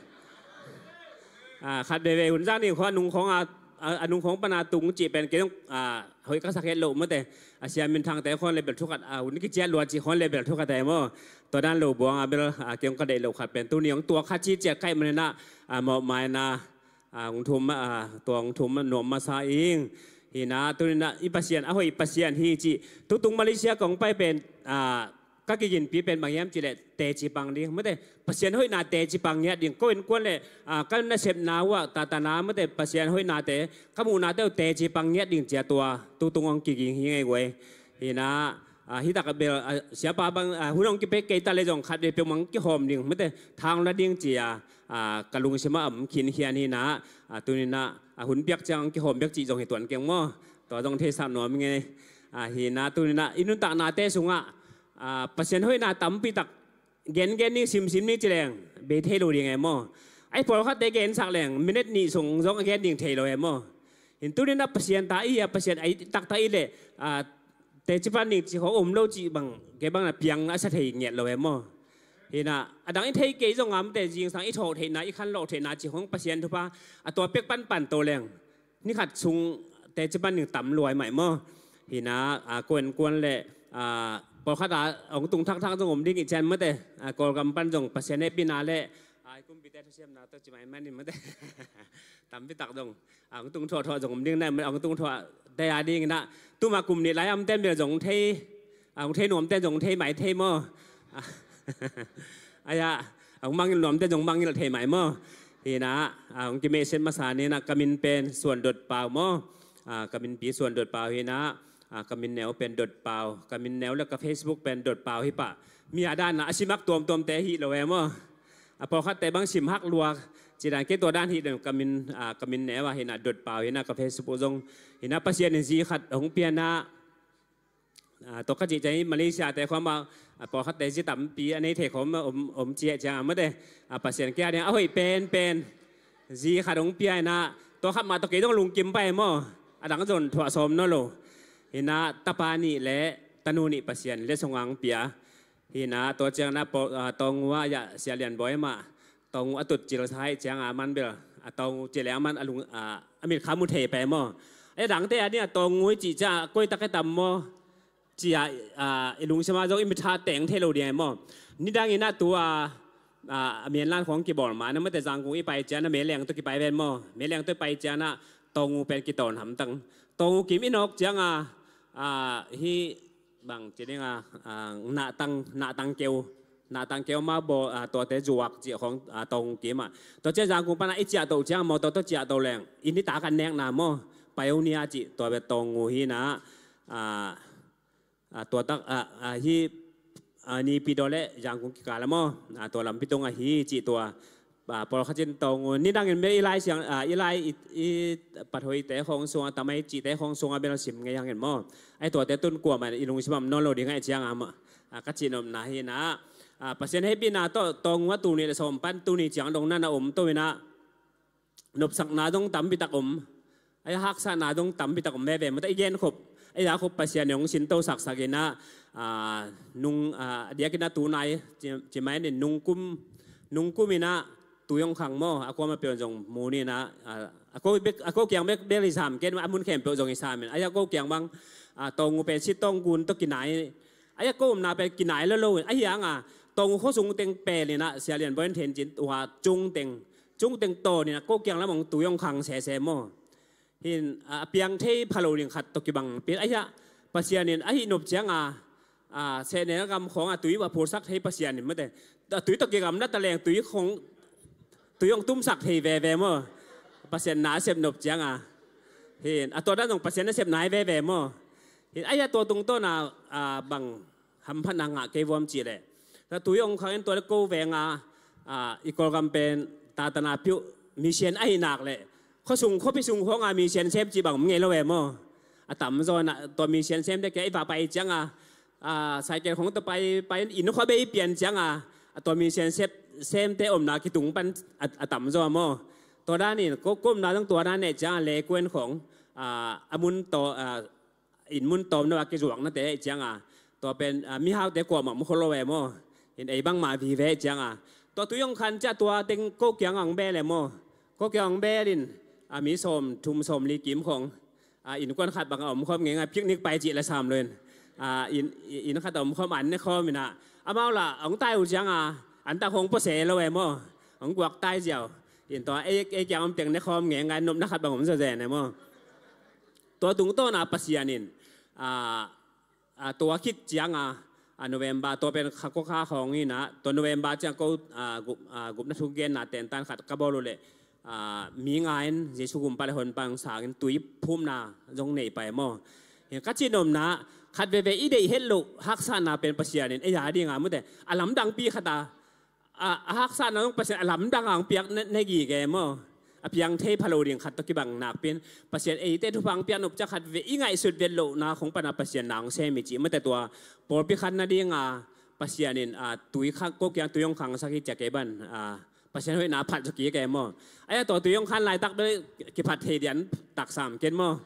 A, khat veve hun zang ding khawng a nung khawng a, a, a nung khawng pan a tung cih pen kei zong, a, hoih ka sak het loh mate. A, sia minthangte khawng le bel thu khat, a, hun kiciat lua cih khawng le bel thu khat e maw? Tua dan lo buang a bel, a, kei zong ka deih loh khat pen tuni hong tua kha ci ciat ka hih manin ah, a, mawhmai na, a, hong thum, a, tua hong thum nuam masa ing. Hi in ah tuni in ah i Pasian a hoih Pasian hi cih tutung Malaysia kong pai pen, a, ka kiginpi pen bang hiam cih leh teci pang ding mate, Pasian hoihna teci pang ngiat ding. Ko innkuan le, a, ka nasepna uh ah tatana mate Pasian hoihnate ka muhnate uh teci pang ngiat ding cia tua tutung hong kiging hi ngei guai. Hi in ah, a, hi tak a bel, a, siapa bang, a, hun hong kipia kei ta le zong khat vei peuhmah hong kihawm ding mate, thang la ding cia, a, ka lungsim ah om khinkhian hi in ah, a, tuni in ah, a, hun piak ciang hong kihawm bek cih zong hi tuan keng maw? Tua zong theisak nuam ing ei. A, hi in ah tuni in ah i nuntaknate sungah, a, Pasian hoihna tampi tak gengen ni, simsim ni ci leng bei thei lo ding e maw? A, i pawlkhatte gensak leng minute nih sung zong a gen ding thei lo e maw? Hi in tuni in ah Pasian ta i hi a, Pasian a it taktak i leh, a, teci pan ding cih khawng om lo cih bang kei bang na piang a sa thei ngiat lo e maw? Hi in ah a dang i thei kei zong a mate, zingsang i thawh theihna, i khanlawh theihna cih khawng Pasian thupha a tua pek panpan to leng ni khat sung teci pan ding tam lua mah e maw? Hi in ah, a, ko innkuan le, a, pawlkhat a hong tung thakthak zong om ding i cian mate, a, Kawlgam pan zong Pasian hehpihna le, a, i kumpite thusiamna tawh ci mai man in mate. Tampi tak zong, a, hong tung thuahthuah zong om ding na, hong tung thuah Te a ding inah tuma kum nih lai a omten bel zong thei, a hong thei nuamten zong thei mai thei maw? Aia, a hong mangngilh nuamten zong mangngilh thei mai maw? Hinah a hong kimehset masa ninah ka min pen Suan Dot Pau maw? A, ka minpi Suan Dot Pau hinah, a, ka min neu pen Dot Pau, ka min neu le ka Facebook pen Dot Pau hi pah. Mi a dan a simak tuamtuamte hi lo e maw? A pawlkhatte bang sim hak lua, ci dan kei tua dan hi den ka min, a, ka min neu a hinah Dot Pau hinah ka Facebook zong hinah Pasian in zi khat hong pianah, a, tua ka cih ciang hi Malaysia te khawm a, a, pawlkhatte zi tampi a nei thei khawm a om, om ciah ciang a mate, a, Pasian kia ding a hoih pen pen zi khat hong pia hinah tua khat mah tawh kei dong lungkim pai maw? A dang zon thuah sawm naw lo. Hinah tapa nih le tanu nih Pasian le song ang pia. Hinah tua ciang na Tawng U ah ya Sia Lian Bawi mah Tawng U a tut cil sa hai ciang a man bel a Tawng U cil a man a lung a mit kha mu thei pai maw? A dangte a ding a Tawng U i cih ciang a koi tak e tam maw? Ci a i lungsim a zong i mit tha teng thei lo ding e maw? Nidang inah tu a a mianlan khong kibawl ma na mate Zangkung i pai ciang na Meleng tu kipai ven maw? Meleng tu i pai ciang na Tawng U pen kitawn hamtang. Tawng U kim i nawk ciang a hi bang ci ding a, a, nahtang, nahtang keu, nahtang keu ma baw, a, tuate zuak cih khong, a, Tawng U kim a. Tua ciang Zangkung pana i ciah toh ciang maw tua tua ciah toh leng i nitak an nekna maw? Pioneer cih tua bia Tawng U hinah, a, a, tua tak, a, a, hi, a, Nipi daw le Zangkung kikal a maw? A, tua lampi tung a hi cih tua. A, pawlkhat cin Tawng U nidangin bel i lai siang, a, i lai i, i pathoite khong sung a tamai cihte khong sung a bel sim ngei hangin maw? Ai tuate tun kuamah i lungsim am nawn lo ding ai ciang a maw? A, ka cih nopna hinah, a, Pasian hehpihna tawh Tawng U a tuni le sawm pan tuni ciang dong na na om to inah nopsakna dong tampi tak om. Ai haksatna dong tampi tak om veve mata i gen khop. Ai a khop Pasian i hong sinto saksak inah, a, nung, a, diakinah tunai ci, ci mai nin nungkum, nungkum inah tui hong khang maw? A kuama peuh zong mu ninah, a, a ko bek, a ko kiang bek bel i sam ken a mun khempeuh zong i sam in. Ai a ko kiang bang, a, Tawng U pen sit tawng gun tawh kinai. Ai a ko omna pen kinai lo lo in. Ai hiang a Tawng U khuasung teng pel inah Sia Lian Bawi in then cin tua cung teng, cung teng tawn inah ko kiang lam hong tui hong khang sese maw? Hin, a, a piang thei pha lo ding khat tawh kibang pin. Ahi a, Pasian in ahi nop ciang a, a, sehnel gam khong a tui a phursak thei Pasian in mate. A tui tawh kigam na ta leng tui khong, tui hong tumsak thei veve maw? Pasian na a sep nop ciang a. Hin, a tua dan zong Pasian na sep nai veve maw? Hin, ahi a tua tungtawn a, a, bang hamphatna ngah kei vuam cih leh. Tua tui hong khang in tua le ko veng a, a, i Kawlgam pen tatana piuh mission ahi nak leh. Khuasung khuapi sung khong a mission sem cih bang om ngei lo e maw? A tamzaw na tua mission semte kia i va pai ciang a, a, cycle khong tua pai, pai in khua bei pian ciang a, a tua mission sem, semte omna kitung pan a, a tamzaw maw? Tua dan in ko, ko omna zong tua dan ne ciang a le kuen khong, a, a mun taw, a, inn mun tawm na a kizuaknate ahi ciang a, tua pen, a, mihaute kuamah mu kho lo e maw? In ei bangmah vive ahi ciang a. Tua tui hong khan ciah tua teng ko kiang hong bel e maw? Ko kiang hong bel in, a, mi sawm thum sawm li kim khong, a, innkuan khat bang a om khawm ngei ngai picnic pai cih la sam lo in. A, inn, inn khat a om khawm an ne khawm inah. Amau la hong tai uh ciang a, an tak hong pua se lo e maw? Hong guak tai ziau. In tua ei, ei kiang om teng ne khawm ngei ngai nopna khat bang om zazen e maw? Tua tungtawn a Pasian in, a, a, tua khit ciang a, a, November tua pen kha ko kha khawng inah, tua November ciang ko, a, gup, a, gupna thu genna tentan khat ka bawl uh leh, a, mi nga in Jesu gumpa le honpa hong sang in tui phumna zong nei pai maw? Hin ka cih nopna, khat veve i deih het loh haksatna pen Pasian in ei a ding a mute. A lamdangpi khat a, a, a haksatna zong Pasian a lamdang a hong piak na, na gige maw? A piang thei pha lo ding khat tawh kibang nakpi in Pasian eite thupha hong piak nop ciang khat veve i ngaihsut vet lohna khong pana Pasian na hong sem i cih mate tua pawlpi khat nading a Pasian in, a, tui khang, ko kiang tui hong khangsak hi ciah kei ban, a, Pasian hoihna phat zaw kik e maw? Ahi a tua tui hong khan laitak bel kiphat thei dian taksam ken maw?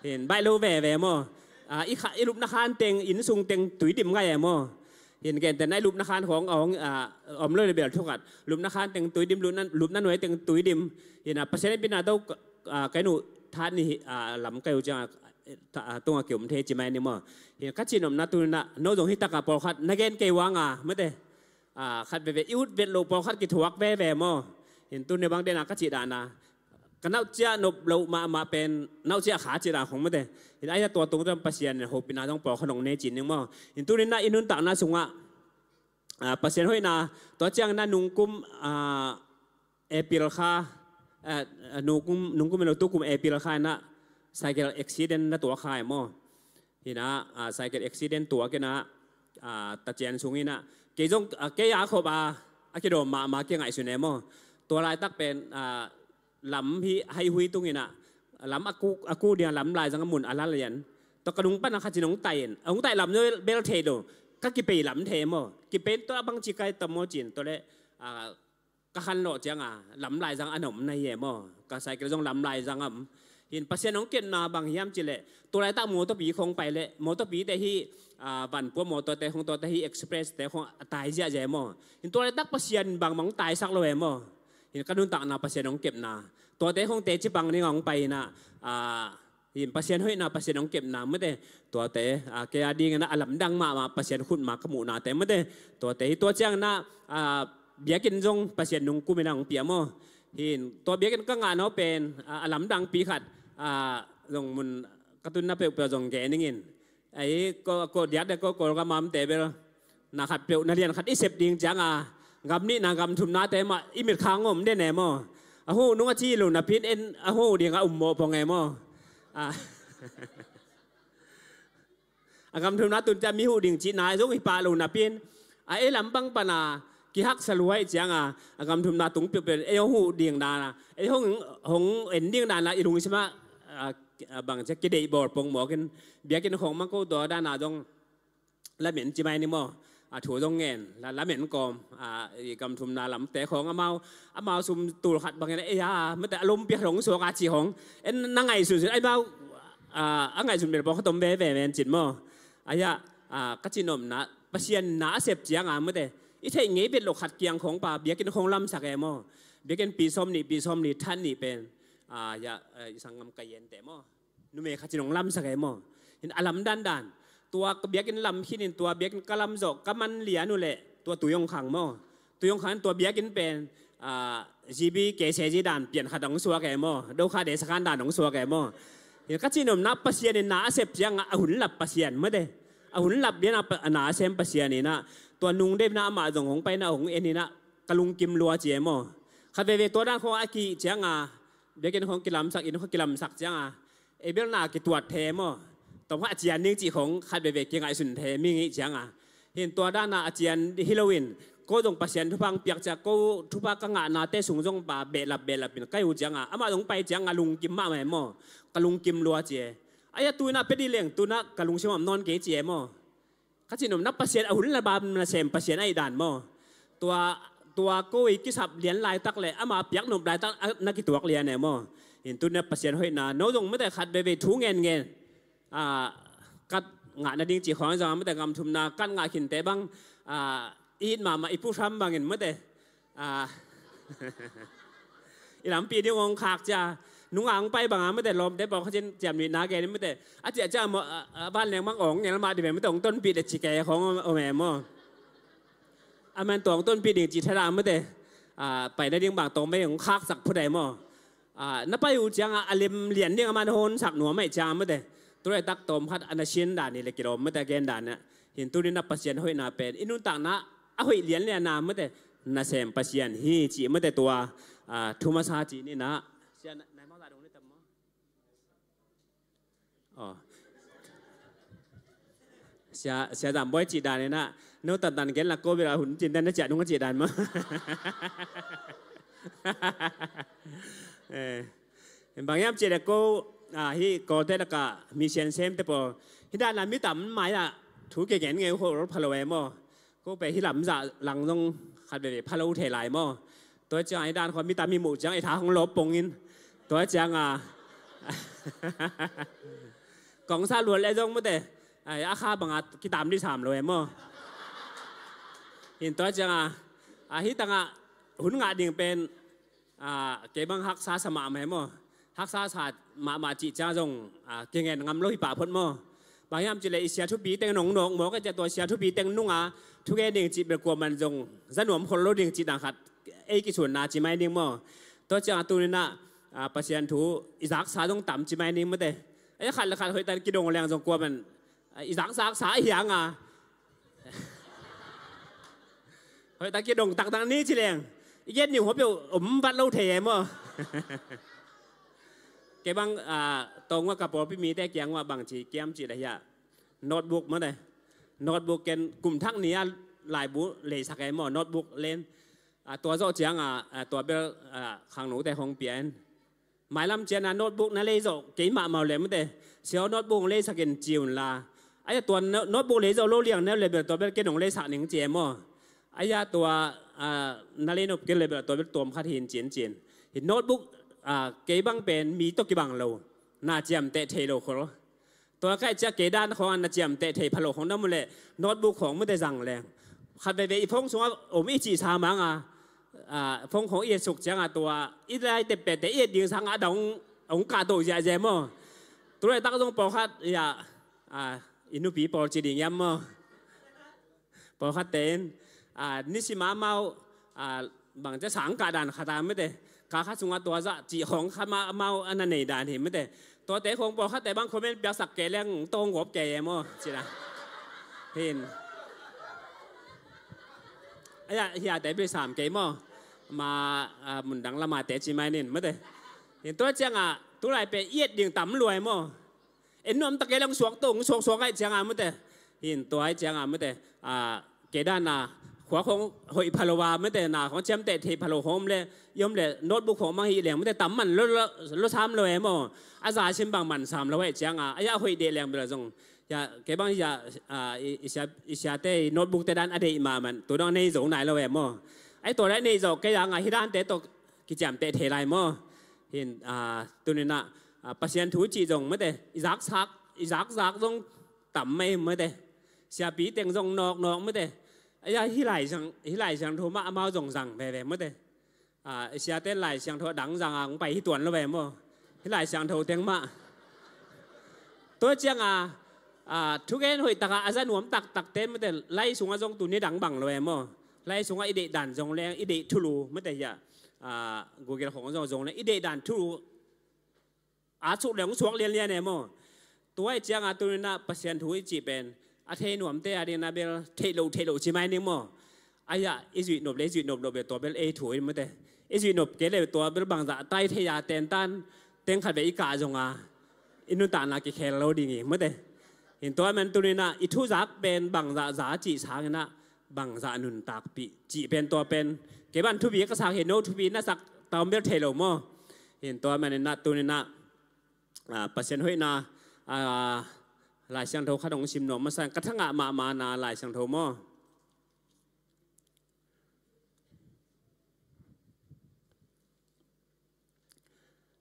Hin baih lo veve maw? A, i kha, i lupna khan teng, inn sung teng tui dim ngai e maw? Hin gentehna i lupna khan khawng a hong, a, om lo le bel thu khat. Lupna khan teng tui dim, lupna, lupna nuai teng tui dim. Hin a Pasian in pina do, a, kai nu that ni, a, lam kai uh ciang a, a, tunga kiom thei ci mai ni maw? Hin ka cih nopna tu na no zong hi taka pawlkhat na gen kei uang a mate. A, khat veve i ut vet loh pawlkhat kithuak veve maw? Hin tu ni bang dena ka cih dana. ka nauhciah nop loh mahmah pen nauhciah kha ci dan khong mate. Hi a, tua tung tua Pasian in hopihna zong pawlkhat hong nei ci ning maw. Hi tuninah i nuntakna sungah, ah, Pasian hoihna, tua cianginah nungkum, ah, April kha, ah, nungkum, nungkum in lo tukum April kha inah cycle accident na tuak kha e maw. Hi a, ah, cycle accident tuak inah, ah, tacian sung inah kei zong, ah, kei a khop a, a kidawm mahmah kei ngaihsun e maw. Tua laitak pen, ah, lam hi, hai hui tung inah lam a ku, a ku ding a lam laizang a mun a la lian. Tua ka nung pan a khat cin hong tai in, hong tai lam no bel thei lo. Ka kipei lam thei maw. Kipei tua bang ci kai ta maw cin tua le, ah, ka khan lawh cianga lam laizang a na om na hi e maw. Ka cycle zong lam laizang a om. Hi in Pasian hong kepna bang hiam cileh, tua laitak mawtawpi khong pai leh, mawtawpite hi, ah, vanpua mawtawte khong, tuate hi express te khong a tai ziahziah e maw. Hi in tua laitak Pasian in bangmah hong taisak lo e maw. Hi in ka nuntakna Pasian hong kepna, tuate khong teci pang ding a hong pai inah, ah, hi in Pasian hoihna, Pasian hong kepna mate. Tuate, ah, kei a dingin ah a lamdang mahmah Pasian khut ma ka muhnate mate. Tuate hi tua cianginah, ah, biakinn zong Pasian nungkum inah hong pia maw. Hi in tua biakinn ka ngah no pen, ah, a lamdangpi khat, ah, zong mun ka tunna peuhpeuh zong gen ning in. Ai, ko, ko diak de ko, ko gamamte bel na khat peuh, na lian khat i sep ding cianga gam nihna gam thumnate mah i mitkhang om den e maw. A hu nung a ci lo napin en a hu ding a um mawh pong e maw. A, a gam thumna tun cia mi hu ding cihna zong hi pah lo napin, a ei lam bang pana kihaksa luai cianga a gam thumna tung piupiu ei hong hu ding dana, ei hong, hong en ding dana i lungsimah, a, a bang cia kideih bawl pong mawkin biakinn khong mang ko tua dana zong lamen ci mai ni maw. A thu zong ngen la, lamen kawm, a, i gam thumna lamte khong amau, amau sum tul khat bangin ei a mate a lompi khong suak a ci khong en na ngaihsunsun ai mau, a, a ngaihsun bel pawh khatom veve men cin maw. Ai a, a, ka cinopna Pasian na a sep cianga mate i theih ngei bet lo khat kiang khong pa biakinn khong lamsak e maw. Biakinn pi sawm nih, pi sawm nih, that nih pen, a, ya, a, i sanggam ka yente maw. Numei khat cin hong lamsak e maw. Hi in a lam dandan tua ka biakinn lam khin in tua biakinn ka lam zawh ka man lian uh leh tua tui hong khang maw. Tui hong khang in tua biakinn pen, a, G B K C G dan pian khat hong suak e maw. Dokha de sakan dan hong suak e maw. Hi in ka cinopna Pasian in na a sep cianga a hun lap Pasian mate. A hun lap lian a pa, a na a sem Pasian inah tua nung deuhna amah zong hong paina hong en inah ka lungkim lua ci e maw. Khat veve tua dan khong a kih cianga biakinn khong kilamsak, inn khong kilamsak cianga ei bel na kituat the maw. Tawm kha a cian ding cih khong khat veve kingaihsun the mi ngih cianga. Hi in tua dana a cian hi loin ko zong Pasian thupha hong piak cia ko thupha ka ngahnate sung zong pa behlap behlap in kai uh cianga amah zong pai cianga lungkim mahmah e maw. Ka lungkim lua ci e. Ai a tunah pia dih leng tunah ka lungsim ah om nawn kei ci e maw. Ka cinopna Pasian a hun lap a nasem Pasian ahi dan maw. Tua, tua ko i kisap lian laitak le ama piak nop laitak a na kituak lian e maw. Hi in tuna Pasian hoihna no zong mate khat veve thu ngen ngen, a, kat ngah nading cih khawng zong mate gam thumna kat ngah khinte bang, a, i it mahmah i pu Hram bangin mate, a, i lampi ding hong khak cia. Nunga hong pai banga mate lawmte pawh kha cin ciam nuihna gen mate a ciah ciah maw, a, a, vanleng bang awng ngel mah dih ve mate hong tonpih le ci kei khawng om e maw. A man tawh hong tonpih ding ci thada mate, a, pai nading bang tawng mei hong khaksak phut e maw. A, na pai uh cianga a lem lian ding a man hong honsak nuam e cianga mate. Tulaitak tawm khat a na sin dan hi le kilawm mate a gen dan ah. Hi in tuni na Pasian hoihna pen i nuntakna a hoih lianlianna mate nasem Pasian hi cih mate tua, a, thu masa cih ni na. Sia na, nai mau za dong ni tam maw? Aw. Sia, Sia Zam Bawi cih dan ni na. No tantan gen la ko bel a hun cin dan na ciah nung a cih dan maw? Eh. Bang hiam cih le ko, a, hi kote laka mission semte pawl hi dan la mi tam mai ah thu kigen ngei uh khol pha lo e maw. Ko pen hih lam zah lang zong khat veve pha lo thei lai maw. Tua ciang i dan khawng mi tam i muh ciang i tha hong lawp pong in. Tua ciang a kong sa luat le zong mate, ai, a kha banga kitam dih sam lo e maw. Hi in tua ciang a, a, hih tangah hun ngah ding pen, a, kei bang haksa sa mahmah e maw. Haksa sa mahmah cih ciang zong, a, kingen ngam lo hi pah phot maw. Bang hiam cih le i sia thupi teng nong nawk mawk e ciah tua sia thupi teng nunga thugen ding cih bel kuaman zong za nuam khol lo ding cih dan khat ei kisuanna ci mai ding maw. Tua ciang a tuni na, a, Pasian thu i zaksa zong tam ci mai ning mate. A, khat le khat hoih tan kidong leng zong kua man, a, i zakzaksa a hiang a, hoih tan kidong taktak ni ci leng i gen ning hua peuh om vat lo thei e maw? Kei bang, a, tawng ua ka pawlpi mite kiang ua bang ci kiam ci la hiah, notebook mate. Notebook ken kum thak ni a laibu leisak e maw, notebook len. A, tua zawh ciang a, a, tua bel, a, khangnote hong pia in. Mailam ciang a notebook na lei zawh kei mahmah uh le mate, sia aw notebook hong leisak in ci un la. Aia tua no-, notebook lei zawh lo liang neu le bel tua bel ken hong leisak ning ci e maw? Aia tua, a, na lei nop kei le bel tua bel tuam khat hin ci in ci in. Hi notebook, a, kei bang pen mi tawh kibang lo, na ciamteh thei lo khol. Tua ka hih ciang kei dan khawng a na ciamteh thei phalo khawng na mu leh notebook khawng mate zang leng. Khat veve i phone sungah om i cihsa mang a, a, phone khawng i et suk ciang a tua i lai teppete i et ding sang a dong hong kahto ziahziah maw? Tu laitak zong pawlkhat, ia, a, i nupi pawl ci ding hiam maw? Pawlkhatte in, a, nisim a amau, a, bang ci a sang kah dan khat a mate. Kah khat sungah tua zah cih khawng khat mah amau a na nei dan hi mate. Tuate khawng pawlkhatte bang comment piaksak kei leng tawng gawp kei e maw? Ci la. Hin. Aia, hiate bil sam kei maw? Ma, a, mundang lamate ci mai nin mate. Hin tua ciang a, tu lai pe i et ding tam luai maw? En nuam tak kei leng suak to, hong suaksuak ahih ciang a mate. Hin tua ahih ciang a mate. A, kei dan a, khua khawng hoih phalo a mate, na khawng ciamteh thei phalo khawng om le, i om le, notebook khawng mang hi leng mate, tam man lo, lo, lo sam lo e maw? A za sim bang man sam lo ahih ciang a, aia hoih deh leng bel zong. Ia, kei bang ia, a, i, i sia, i siate i notebook te dan a deih mahmah, tu dong nei zo nai lo e maw? Aia tua le nei zo kei a nga hi dante tawh kiciamteh thei lai maw? Hin, a, tuni in a, a, Pasian thu cih zong mate, i zaksak, i zakzak zong tam mai mate. Siapi teng zong nawknawk mate. Aia, hih Lai Siang, hih Lai Siangtho mah amau zong zang veve mate. A, i siate Lai Siangtho a dang zang a hong pai hi tuan lo ve maw? Hih Lai Siangtho teng mah. Tua ciang a, a, thugen hoih tak a, a za nuam taktak te mate, lai sungah zong tuni dang bang lo ve maw? Lai sungah i deih dan zong leng, i deih thulu mate hiah. A, Google khawng zong zong leng, i deih dan thulu a suk le hong suak lianlian e maw? Tua ahih ciang a tuni in a Pasian thu i cih pen a thei nuamte a ding in a bel theih loh theih loh ci mai ning maw? Aia i zuih nop le i zuih nop loh bel tua bel ei thu in mate. I zuih nop kei le tua bel bangzah tai thei a tentan teng khat ve i kah zong a i nuntakna kikhel lo ding hi mate. Hin tua man tuni in a i thuzak pen bangzah za cih sang in a bangzah nuntakpih cih pen tua pen kei ban thupi ka sak hi, no thupi na sak ta om bel thei lo maw? Hin tua man in a tuni in a, a, Pasian hoihna, a, Lai Siangtho khat hong sim nuam masa in ka thangah mahmah na Lai Siangtho maw?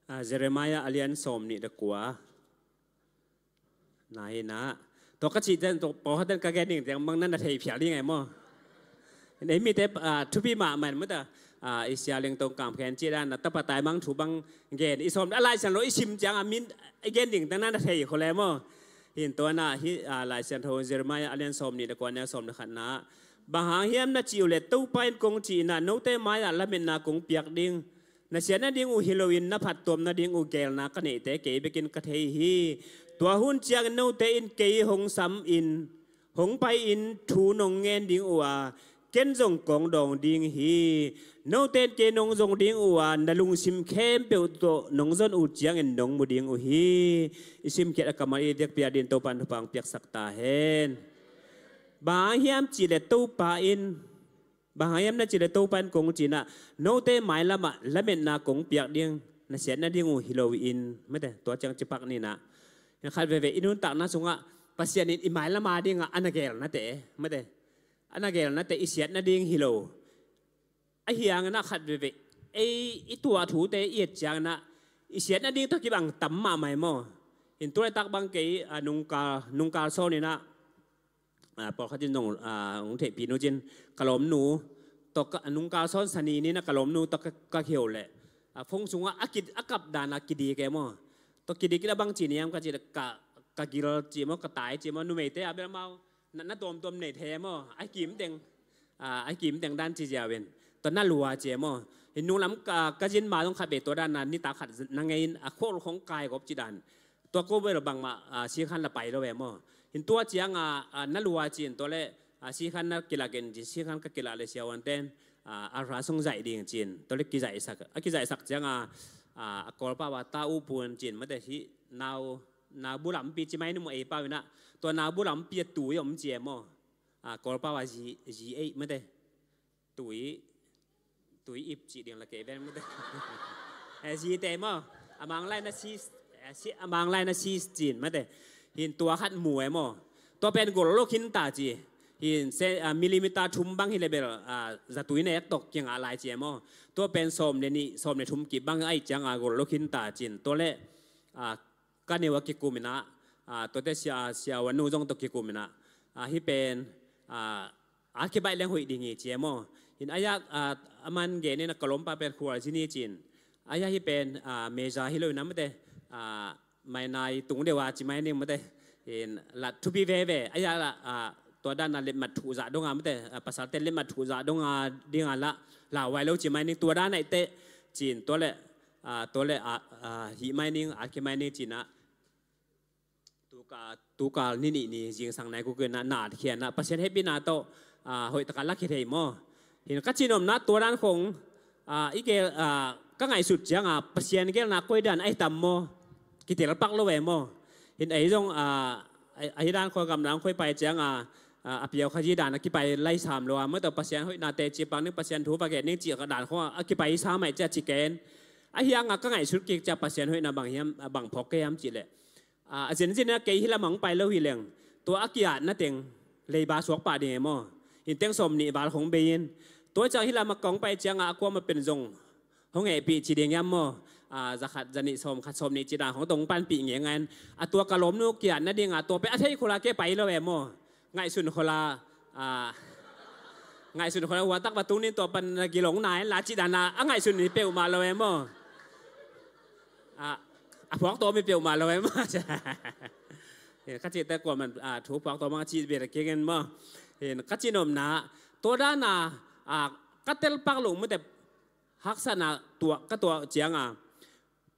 A, Jeremiah a lian sawm nih le kua. Na hi na. Tua ka cih ten tua pawlkhat ten ka gen ding teng mang na na thei phial ding e maw? Nei mite, a, thupi mahmah in mate, a, i sia leng tong kam khen cih dan a tapa tai mang thu bang gen i sawm a Lai Siangtho i sim ciang a min i gen ding teng na na thei khol e maw? Hin tua na hi, a, Lai Siangtho Jeremiah a lian sawm nih le kua neu sawm le khat na. Bang hang hiam na cih uh leh Topa in kong cih in a note mai-ah lametna kong piak ding. Na siat nading uh hi loin na phattuam nading uh geelna ka neihte kei bekin ka thei hi. Tua hun ciangin note in kei hong sam in, hong pai-in thu nong ngen ding uh a, ken zong kong dawng ding hi. Note in kei nong zong ding uh a, na lungsim khempeuh tawh nong zon uh ciangin nong mu ding uh hi. I simkhiat a kammal i diakpiak dingin Topa in thupha hong piaksak ta hen. Bang hang hiam cihleh Topa in, bang hang hiam na cihleh Topa in kong ci-in ah, note mailamah lametna kong piak ding, na siat nading uh hi loin, mate, tua ciang cipak ni-in ah. Khat veve i nuntakna sungah Pasian in i mailam a dingah a na geelnate, mate, a na geelnate i siat nading hi lo. Ahi hangin ah khat veve ei i tuah thute i et ciangin ah i siat nading tawh kibang tam mahmah hi maw? Hi, tu laitak bang kei, a, nungkal, nungkal sawnin ah, a, pawlkhat in zong, a, hong theihpih nu cin, ka lawmnu tawh ka, nungkal sawn sani ni-in ah ka lawmnu tawh ka, ka kihou leh, a, phone sungah a ki, a kap dan a kidik e maw? Tua kidik in ah bang ci ni hiam ka cih leh ka, ka gil ci maw, ka tai ci maw, numeite a bel amau natna tuamtuam nei thei e maw? A kimteng, a, a kimteng dan ci ziau in. Tua na lua ci e maw. Hin nunglam ka, ka zin ma zong khat vei tua dan a nitak khat na ngei in a khual khong kai gop ci dan. Tua ko bel bangmah, ah, sikhan la pai lo e maw. Hin tua ciang a, ah, na lua ci in tua le, ah, sikhan na kilak in ci, sikhan ka kilak le siavuanten, ah, ultrasound zaih ding ci in tua le kizaihsak, a kizaihsak ciang a, ah, a Kawlpau a ta u pun ci in mate hi nau, nau bu lampi ci mai ni maw ei pau in a, tua nau bu lampi a tui om ci e maw. Ah, Kawlpau a zi, zi ei mate. Tui, tui ip cih ding la kei ven mate. Eh, zite maw. A Mang lai na sis, eh, si, a Mang lai na sis ci in mate. Hin tua khat mu e maw. Tua pen gol lo khin ta ci. Hin se, ah, millimeter thum bang hi le bel, ah, zatui nek tawh kingah lai ci e maw. Tua pen sawm le nih, sawm le thum kip bang ahih ciang a gol lo khin ta ci in. Tua le, ah, ka neu a kikum in a, ah, tuate sia, siavuan nu zong tawh kikum in a, ah, hih pen, ah, a kibaih leng hoih ding hi ci e maw. Hin a yak, ah, a man gen in a Kawlpau pen khual zin hi ci in. A yak hih pen, ah, meja hi lo in a mate, ah, mainai tung deuh a ci mai ning mate. Hin lat thupi veve. A yak la, ah, tua dan a letmat thuh zah dong a mate. Ah, pasalte letmat thuh zah dong a ding a la, lauhuai lo ci mai ning tua dan a i teh ci in tua le, ah, tua le, ah, ah, hih mai ning, a ki mai ning ci in a. Tukal, tukal ni nih ni zingsang nai kuk in a na khian a Pasian hehpihna tawh, ah, hoih taka lak hi thei maw. Hin ka cihnopna tua dan khong, ah, i gel, ah, ka ngaihsut ciang a Pasian gelna koi dan ahi tam maw. Kitel pak lo e maw. Hin ei zong, ah, ahi dan khong gam dan khong i pai ciang a, ah, a piau khazi dan a kipai lai sam lo a maw tawh Pasian hoihna teci pak ning Pasian thu va gen ning cih ka dan khong a kipai sam ahih ciang ci ken. Ahi hang a ka ngaihsut kik ciang Pasian hoihna bang hiam, ah, bang phawk kei hiam cih leh. Ah, a zenzen a kei hih lam ah hong pai lo hi leng tua a ki-atna teng leiba suak pah ding e maw. Hih teng sawm nih val hong bei in tua ciang hih lam ah kong pai ciang a kuamah pen zong hong hehpih ci ding hiam maw. Ah, za khat, za nih, sawm khat, sawm nih ci dan hong tong panpih ngenga in a tua ka lawmnu ki-atna ding a tua pen a thei khol a kei pai lo e maw. Ngaihsun khol a, ah, ngaihsun khol a hua tak va tung nin tua pan na gilong na in la ci dan a a ngaihsun hi peuhmah lo e maw. Ah, a phuak tawm hi peuhmah lo e maw. Ka cihte kuaman, ah, thu phuak tawm a ci bel a kingen maw. Hin ka cihnopna tua dan a, ah, ka tel pak lo mate. Haksatna tua, ka tua ciang a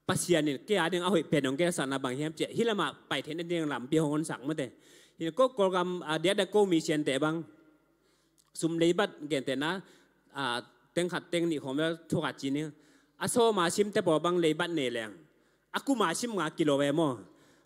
Pasian in kei a ding a hoih pen hong gelsakna bang hiam cih hih lam ah pai theihna ding lampi hong honsak mate. Hin ko Kawlgam, ah, diakdiak ko mission te bang sum leibat gentehna, ah, teng khat teng nih khawng bel thuak a ci ning. A sawm a simte pawl bang leibat nei leng a kum a sim nga kilo e maw.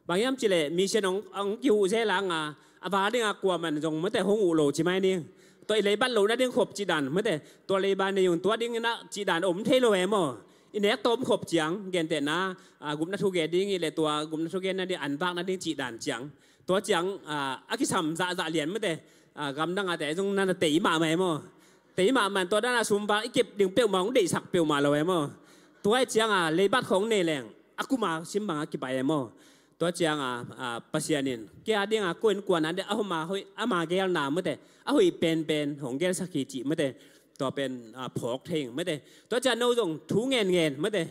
Bang hiam cih leh mission hong, hong kihuh zel a nga a val ding a kuaman zong mate hong uh lo ci mai ning. Tua i leibat lohna ding khop cih dan mate tua leiba nei ung tua ding in a cih dan om thei lo e maw. I nek tawm khop ciang gentehna, ah, gupna thu gen ding i le tua gupna thu genna ding an vakna ding cih dan ciang. Tua ciang, ah, a kisam zahzah lian mate, ah, gamdang a te zong na na tei mahmah e maw. Tei mahmah in tua dan a sum val i kep ding peuhmah hong deihsak peuhmah lo e maw. Tua i ciang a leibat khong nei leng a kum a sim bang a kipai e maw. Tua ciang a, ah, Pasian in kei a ding a ko in kuan a ding a hom a hoih ama gelna mate a hoih penpen hong gelsak hi cih mate. Tua pen, ah, phawk thei ing mate. Tua ciang no zong thu ngen ngen mate.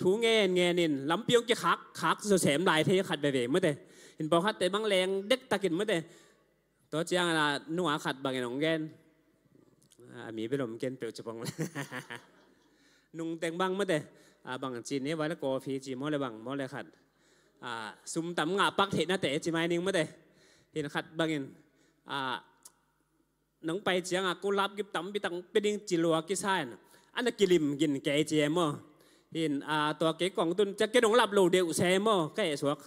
Thu ngen ngen in lampi hong kikhak khak zawsem lai thei khat veve mate. Hin pawlkhat te bang leng dektak in mate. Tua ciang a nunga khat bangin hong gen. A mi bel om ken peuh ci pong le. Nungteng bang mate. A bang ci ni vai le coffee ci maw le bang maw le khat. A sum tam ngah pak theihna te ci mai ning mate. Hin khat bangin. A nong pai ciang a ko lap gip tampi tak pia ding ci lua kisa in. A na kilim gin kei ci e maw. Hin, a, tua kei kong tun ciang kei nong lap lo deuh se maw ka eh suak.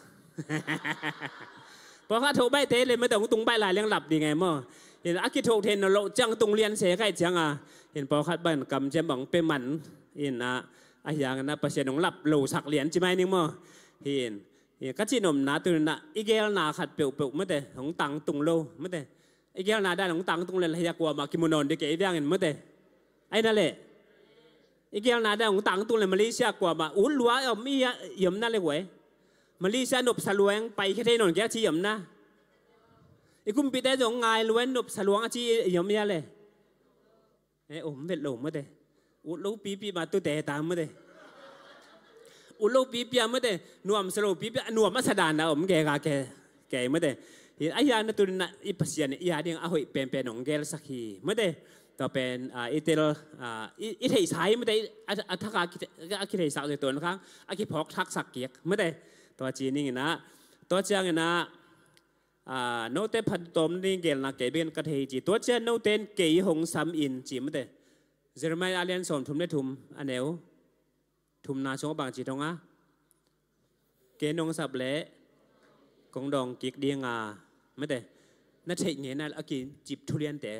Pawlkhat tho baih te le mate hong tung baih lai leng lap ding e maw. Hin a kitho thei na loh ciang tung lian se ka eh ciang a. Hin pawlkhat bang kamciam bang pe man. Hin a, a hiang na Pasian hong lap lo sak lian ci mai ning maw. Hin, hin ka cihnopna tu na i gelna khat peuhpeuh mate hong tangtung lo mate. I gelna dan hong tangtung le la hia kuamah kimu nawn ding kei viangin mate. Ai na le. I gelna dan hong tangtung le Malaysia kuamah ut lua om i a, i om na le guai. Malaysia nopsa luang pai khe thei nawn gel ci i om na. I kumpite zong ngai luang nopsa luang a ci i om i a le. E om vet lo mate. Ut lo pipi ma tute ta mate. Ut lo pipi a mate. Nuamsa lo pipi a nuam a sa dan a om gega ke. Kei mate. Hi a hia na tun na i Pasian i a ding a hoih penpen hong gelsak hi mate. Tua pen, ah, i tel, ah, i, i theihsa hi mate, a, a thak a ki-, a kitheisak zia tuan khang, a kiphawk thaksak kik mate. Tua ci ning inah, tua ciang inah, ah, note phat tawm ding gelna kei bek in ka thei ci. Tua ciang note in kei hong sam in ci mate. Jeremiah a lian sawm thum le thum a neu thumna sung a bang ci thong a. Kei nong sap leh kong dawng kik ding a, mate. Na theih ngeina a kicip thuliante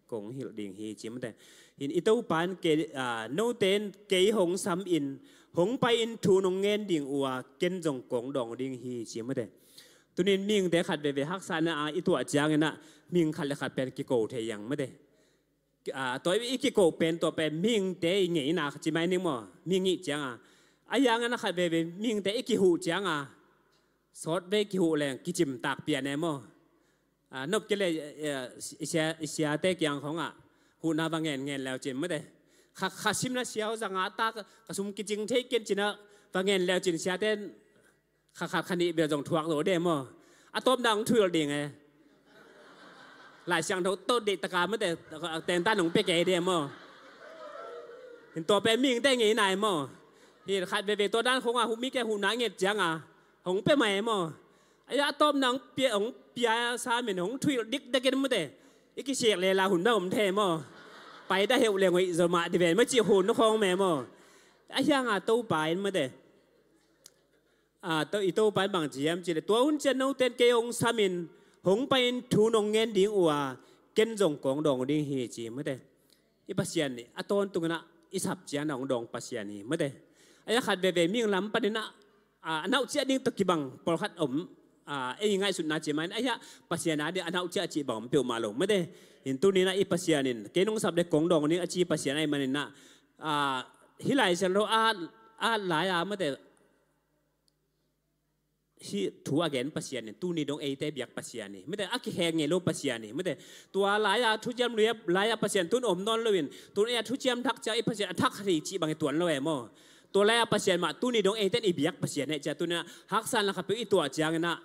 kong hilh ding hi ci mate. Hin i Topa in kei, ah, note in kei hong sam in, hong pai in thu nong ngen ding uh a, ken zong kong dawng ding hi ci mate. Tunin mihingte khat veve haksatna a i tuah ciang inah mihing khat le khat pen kiko thei hi hang mate. Ah, tua i kiko pen, tua pen mihingte i ngeina ci mai ning maw. Mihing i hih ciang a, a hiang inah khat veve mihingte i kihuh ciang a, sawtvei kihuh leng kicim tak pian e maw. Ah, nop kei le, eh, i sia, i siate kiang khong ah huhna va ngen ngen leu cin mate. Kha, kha simna siau zang a ta, ka sum kicing thei ken cin a va ngen leu cin siate in kha khat kha nih bel zong thuak zo de maw. A tawpna hong thuhilh ding e. Lai Siangtho tawh deih taka mate, tengtan hong pia kei de maw. Hin tua pen mihingte ngei nai maw. Hin khat veve tua dan khong a huhmi ke huhna nget ciang a hong pia mai maw. A hiang a tawpna hong pia, hong pia sa min hong thuhilh dikdek in mate. I kisik lela hun mah om thei maw. Pai dah heuh le ngoih zo mah di ven maw cih hun khong me maw. A hiang a Topa in mate. Ah, to, i Topa in bang ci hiam cih leh, tua hun ciang note in kei hong sam in, hong pai in thu nong ngen ding uh a, ken zong kong dawng ding hi ci mate. I Pasian nih a tawntung inah i sap ciang a hong dawng Pasian hi mate. A hiang khat veve mihing lam pan inah, ah, a nauh ciah ding tawh kibang pawlkhat om, ah, ei ngaihsutna ci mai in a hiang Pasian a ding a nauh ciah cih bang om peuhmah lo mate. Hin tuni inah i Pasian in kei nong sap leh kong dawng ding a ci Pasian ahih man inah, ah, hih Lai Siangtho a, a lai a mate. Hih thu a gen Pasian in tuni dong eite biak Pasian hi mate, a kiheng ngei lo Pasian hi mate. Tua lai-a thuciam lui-a lai-a Pasian tun om nawn loin, tun ei-a thuciam thak ciang i Pasian a thak hi cih bang hi tuan lo e maw. Tua lai-a Pasian mah tuni dong eite in i biak Pasian hi ciah tuni-ah haksa na khat peuh i tuah ciangin ah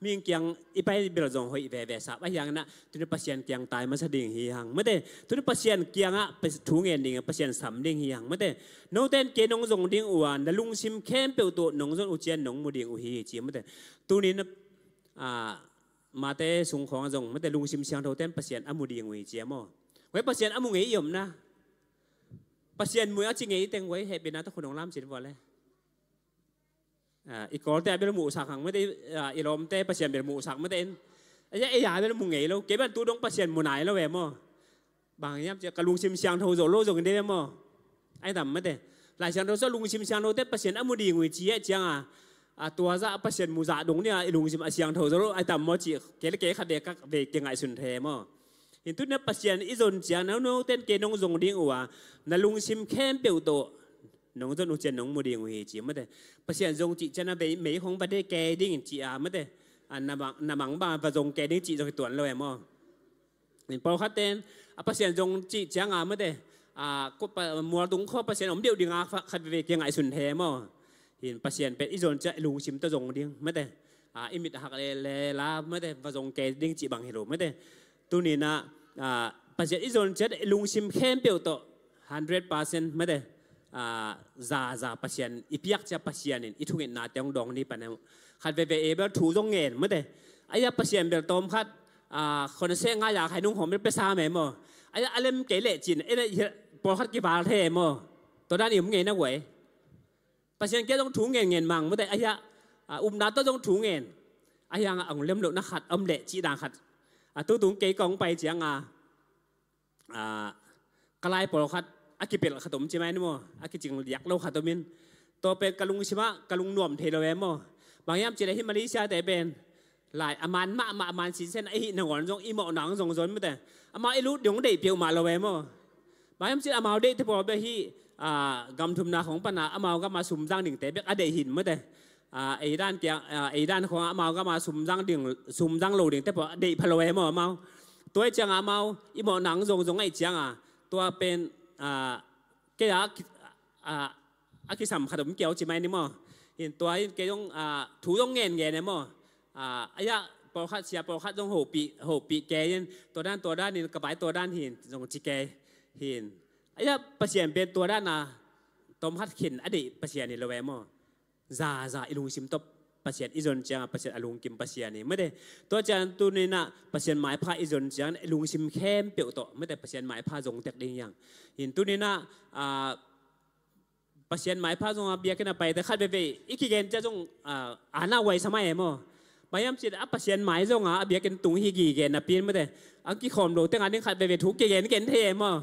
mihing kiang i pai bel zong hoih veve sap a hiangin ah tuni Pasian kiang tai masa ding hi hang mate. Tuni Pasian kiangah thu ngen ding, Pasian sam ding hi hang mate. Note in kei nong zong ding uh a, na lungsim khempeuh tawh nong zon uh ciang nong mu ding uh hi ci mate. Tuni na, ah, Mate sung khawng a zong mate lungsim siangtho ten Pasian a mu ding uh hi ci a maw. Huai Pasian a mu ngei i om na. Pasian mu a ci ngei teng huai hehpihna tawh khun hong lam cin vua le. Ah, i Kawlte a bel muhsak hang mate, ah, i lawmte Pasian bel muhsak mate in. Aia, ei a bel mu ngei lo, kei bel tu dong Pasian mu nai lo e maw. Bang hiam ciah ka lungsim siangtho zo lo zong in de e maw. Ai tam mate. Lai Siangtho sua lungsim siangtho te Pasian a mu ding uh hi ci a ciang a, a tua zah Pasian mu zah dong ni a i lungsim a siangtho zo lo ai tam maw ci kei le kei khat ve ka ve kei ngaihsun thei maw. Hin tuni na Pasian i zon ciang na note in kei nong zong ding uh a, na lungsim khempeuh tawh nong zon uh ciang nong mu ding uh hi ci mate. Pasian zong cih ciang na vei mei khong va de kei ding ci a mate. A na mang, na mang bang va zong kei ding cih zong hi tuan lo e maw. Pawlkhat ten a Pasian zong cih ciang a mate. A, mualtung khaw Pasian om deuh ding a khat veve kei ngaihsun thei maw. Hin Pasian pen i zon ciang i lungsim tawh zong ding mate. A, i mit a hak le, le la mate, va zong kei ding cih bang hi lo mate. Tuni na, a, Pasian i zon ciang i lungsim khempeuh tawh hundred percent mate. A, za, za Pasian i piak ciang Pasian in i thungetna te hong dawng ni pan e maw. Khat veve e bel thu zong ngen mate. Aia Pasian bel tawm khat, a, khon a seh ngai a khai nung hong bel pia sa me maw. Aia a lem kei leh cin, e le pawlkhat kival thei maw. Tua dan i om ngei na guai. Pasian kia zong thu ngen ngen mang mate, aia, a, upna tawh zong thu ngen. Aia nga ang lem lo na khat om leh cih dan khat. A, tu tung kei kong pai ciang a, a, ka lai pawlkhat a kipelh khat om ci mai ni maw, a kicing liak lo khat om in. Tua pen ka lungsim ah ka lungnuam thei lo e maw. Bang hiam ci le hi Malaysia te pen lai a man mahmah, a man sinsen a hih nangawn zong i mawhna ang zong zon mate. Amau i lut ding hong deih peuhmah lo e maw. Bang hiam ci le amau deihte pawl bek hih, a, gam thumna khong pan a amau gam a sum zang dingte bek a deih hin mate. A, ei dan kiang, a, ei dan khong amau gam a sum zang ding, sum zang lo dingte pawl a deih pha lo e maw amau. Tua hi ciang a amau i mawhna ang zong zong ahi ciang a tua pen, a, kei a, a, a kisam khat om kiau ci mai ni maw. Hin tua in kei zong, a, thu zong ngen ngen e maw. A, aia pawlkhat sia pawlkhat zong hopih, hopih kei in, tua dan tua dan in ka pai tua dan hi in zong ci kei hi in. Aia Pasian pen tua dan a tawm khat khin a deih Pasian hi lo ve maw. Zaza i lungsim tawh Pasian i zon ciangah Pasian a lungkim Pasian hi mate. Tua ciang tuninah Pasian maipha i zon ciangah i lungsim khempeuh tawh mate Pasian maipha zong tek ding hiang. Hin tuninah Pasian maipha zong a biakinn a paite khat veve i kigen ciah zong ana uaisa mai e maw. Bang hiam cin a Pasian mai zong a biakinn tung hi kigen napi in mate. A kikhawm lo tengah ding khat veve thu kigen ken thei e maw.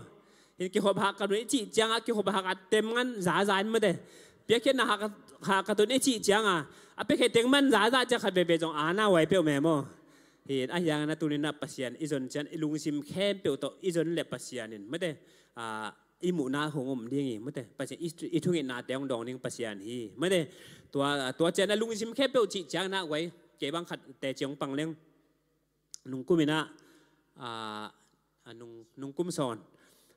Hin kikhop hak ka nun i cih ciangah kikhop hak a tem ngan zaza in mate. Piakkhiatna hak ka tun i cih ciangah a piakkhiat teng man zaza ciah khat veve zong ana uai peuh me maw. Hin a hiangin a tuninah Pasian i zon cian i lungsim khempeuh tawh i zon le Pasian in mate. I muhna hong om ding hi mate. Pasian i thungetnate hong dawng ding Pasian hi mate. Tua cian a lungsim khempeuh cih ciangin a uai kei bang khat teci hong pang leng. Nungkum inah a nung, nungkum sawn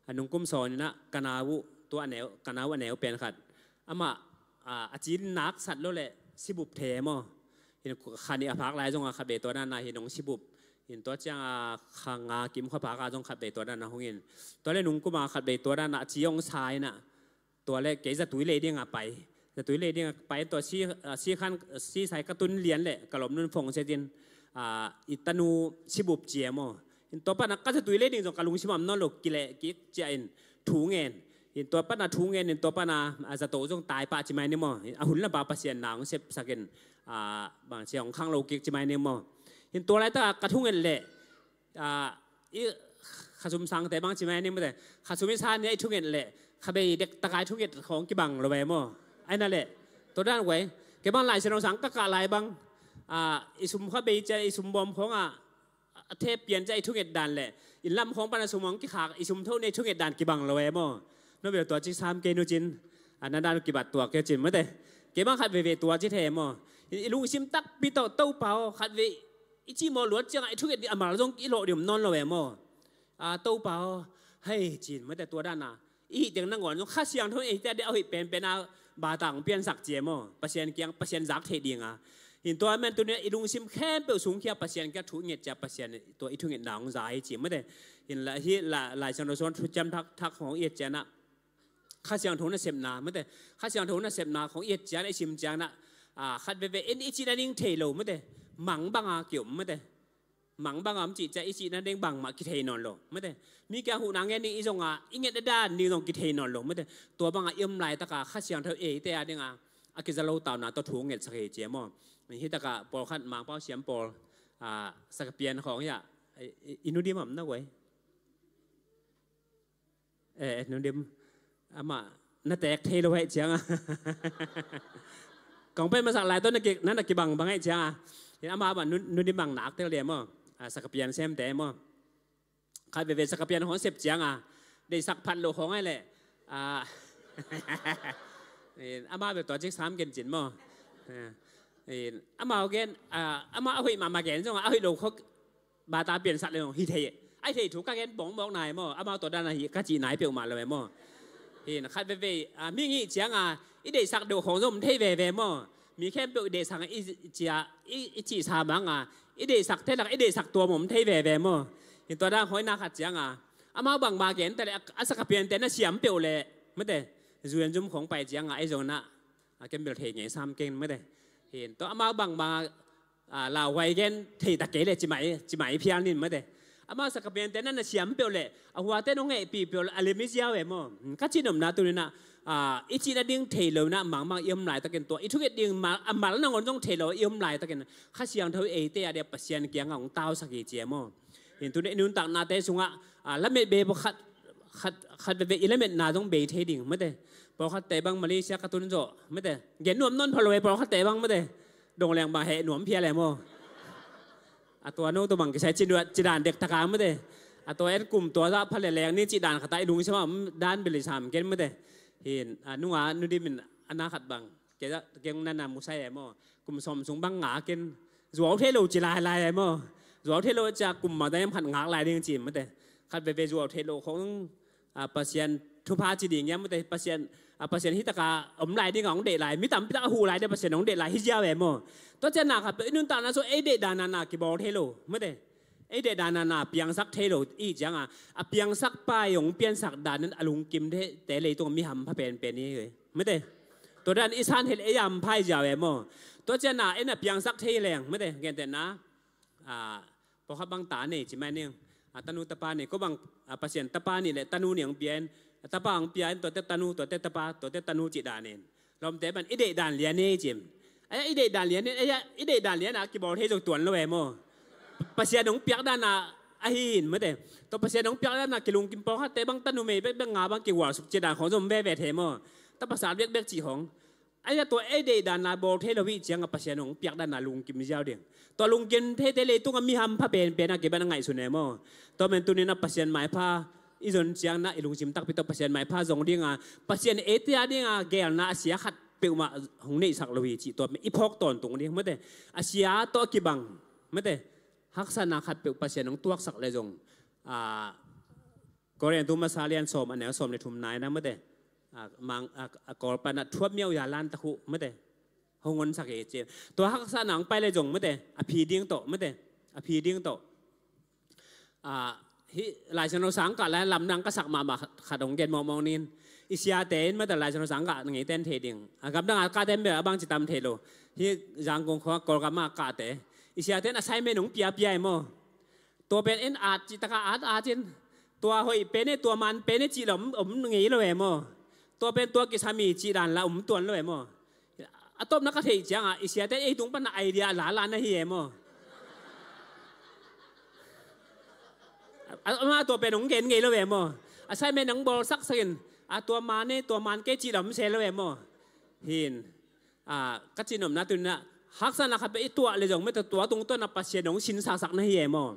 a nungkum sawn inah ka nau uh tua a neu, ka nau uh a neu pen khat amah a cin nak sat lo le sibup the maw. Hin kha nih a phak lai zong a khat vei tua dana hin hong sibup. Hin tua ciang a kha nga kim kha phak a zong khat vei tua dana hong in. Tua le nungkum a khat vei tua dana a ci hong sa inah tua le kei zatui lei ding a pai. Zatui lei ding a pai tua si, si khan si sai ka tun lian le ka lom nun phong se din i tanu sibup cia maw. Hin tua pana ka zatui lei ding zong ka lungsim am nawn lo kile kik cia in thu ngen. Hin tua pana thu ngen in tua pana zato zong tai pah ci mai ni maw. A hun la pa Pasian na hong sepsak in bang cia hong khang lo kik ci mai ni maw. Hin tua laitaka ka thu ngen le i khasum sangte bang ci mai ni mate. Khasum i sa nia i thunget le kha bei dek taka i thunget khawng kibang lo ve maw. Aina le tua dan uai kei bang Lai Siangtho sang ka kah lai bang i sum kha bei cia i sum bawm khawngah a thep pian cia i thunget dan le inn lam khawng pana sum hong kikhak i sum tho nia i thunget dan kibang lo ve maw. No bel tua ci sam kei nu cin a na dan kibat tuak kei cin mate. Kei bang khat veve tua ci the maw. I lungsim takpi tawh Topa aw khat vei i cih maw luat ciangah i thunget ding a mal zong i lawh ding om nawn lo e maw. Topa aw hei cin mate tua dana i hih teng nangawn zong Kha Siangtho in eite a ding a hoih penpen a bata hong piansak cia maw. Pasian kiang Pasian zak theih dinga hin tua men tunia i lungsim khempeuh sungkhia Pasian kiang thu i nget cia Pasian tua i thungetna hong za hi ci mate. Hin la hi la Lai Siangtho suan thuciam thak thak hong i et cianah Kha Siangtho nasepna mate. Kha Siangtho nasepna khong i et cian i sim cianah khat veve in i cihna ding thei lo mate. Mang banga kiom mate. Mang banga om cih ciah i cihna ding bangmah kithei nawn lo mate. Mi kia huhna ngen ding i zonga i nget a dan ding zong kithei nawn lo mate. Tua banga i om laitaka Kha Siangtho eite a dinga a kiza lo tauna tawh thu ngetsak hi cia maw. Hitaka pawlkhat Mangpau siam pawl sakapian khawng hiah i nudim am na guai. Eh, nudim amah na tek thei lo hei cianga kong pen masak lai tawh na kibang bang hei cianga. Amah amah nudim bang nak tel dia maw. Sakapian semte maw. Khat veve sakapian hong sep cianga deisak phat lo hong ai leh amah bel tua cik sam gen cin maw. Amah gen amah a hoih mahmah gen zong a hoih lo khok bata piansak le hi thei. Ai thei thu ka gen bawngmawk nai maw. Amau tawh dana hi ka cih nai peuhmah lo e maw. Hin khat veve mi ngih cianga i deihsak deuh khawng zong om thei veve maw. Mi khempeuh i deihsak i cia i cihsa manga i deihsak theilak i deihsak tuam om thei veve maw. Hin tua dan hawina khat cianga amau bangma gen tale a sakapiante na siam peuh le mate. Zuian zum khawng pai cianga ei zonah a kembel thei ngei sam keng mate. Hin tua amau bangma lauhuai gen thei ta kei le cimai phial nin mate. Amau sakapiante na na siam peuh le a huate nong hehpih peuh le a lim i ziau e maw. Ka cinomna tuninah i cihna ding thei lonah mangmang i om laitakin tua i thunget ding a mal nangawn zong thei lo i om laitakin Kha Siangtho eite a dia Pasian kianga hong tausak hi cia maw. Hin tuni i nuntaknate sungah lamet be pakhat khat veve i lametna zong bei thei ding mate. Pawlkhatte bang Malaysia ka tun zawh mate gen nuam nawn pha lo e pawlkhatte bang mate. Dong leng bang heh nuam phial e maw. A tua no tua bang kisai cidan dek taka mate. A tua en kum tua zah pha le leng ni cih dan khata i lungsim a om dan beli sam ken mate. Hin a nunga nudimin a na khat bang kei nana musai e maw. Kum sawm sung bang nga ken zuau thei lo ci lailai e maw. Zuau thei lo cia kum mangdang em khat ngak lai ding ci mate. Khat veve zuau thei lo khong Pasian thupha ci ding iam mate. Pasian A Pasian hi taka om lai ding a hong deih lai, mi tampi tak a huh lai ding a Pasian hong deih lai hi ziau e maw. Tua ciang na khat peuh i nuntakna sung ei deihdan a na kibawl thei lo, mate. Ei deihdan a na piangsak thei lo i ciang a, a piangsak pa i hong piansak dan in a lungkim te, te leitung a mi hampha penpen i hi, mate. Tua dan i san hel ei hampha i ziau e maw. Tua ciang na ei na piangsak thei leng, mate. Gentehna, a, pawlkhat bang ta nei ci mai ning. A, tanu tapa nei, ko bang, a, Pasian tapa nei le tanu nei hong pia in, a, tapa hong pia in, tuate tanu, tuate tapa, tuate tanu cih dan in. Lawmte ban i deihdan lian ei ci. Ai, i deihdan lian ei, ai, i deihdan lian a kibawl thei zo tuan lo e maw. Pasian hong piak dan a ahi hin, mate. Tua Pasian hong piak dan a kilungkim, pawlkhatte bang tanu mei bekbek nga bang kigual suk cih dan khong zong veve thei maw. Tapa sal bekbek cih khong. Ai, a tua ei deihdan a bawl thei lo i ciang a Pasian hong piak dan a lungkim ziau ding. Tua lungkim theite leitung a mi hampha penpen a kiban a ngaihsun e maw. Tua men tuni in a Pasian maipha i zon ciang na i lungsim takpi tawh Pasian maipha zong ding a, Pasian eite a ding a geelna a sia khat peuhmah hong neihsak lo hi cih tua i phawk tawntung ding, mate. A sia tawh a kibang, mate. Haksatna khat peuh Pasian hong tuaksak le zong, a, Korin tu masa lian sawm a neu sawm le thum nai na, mate. A, mang, a, a Kawl pan a thuap miau ya lan tak uh, mate. Hong honsak hi ci. Tua haksatna hong pai le zong, mate. A phi ding tawh, mate. A phi ding tawh. A, hih Lai Siangtho sang kah lai lamdang ka sak mahmah khat, khat hong gen mawkmawk ning. I siate in, mate, Lai Siangtho sang kah ngei ten thei ding. A gamdang a kah ten bel a bang ci tam thei lo. Hih Zangkong khua Kawlgam a kahte. I siate in assignment hong piapia e maw. Tua pen en at cih taka at at in. Tua hoih pen e, tua man pen e cih la om, om ngei lo e maw. Tua pen tua kisam hi cih dan la om tuan lo e maw. A tawpna ka theih ciang a, i siate ei tung pan a idea a lala na hi e maw. A, a, ama tua pen hong gen ngei lo e maw. Assignment hong bawlsak sak in, a tua man e, tua man kei cih la om se lo e maw. Hin. A, ka cihnopna tuni in a, haksatna khat peuh i tuah le zong, mate, tua tungtawn a Pasian hong sinsaksak na hi e maw.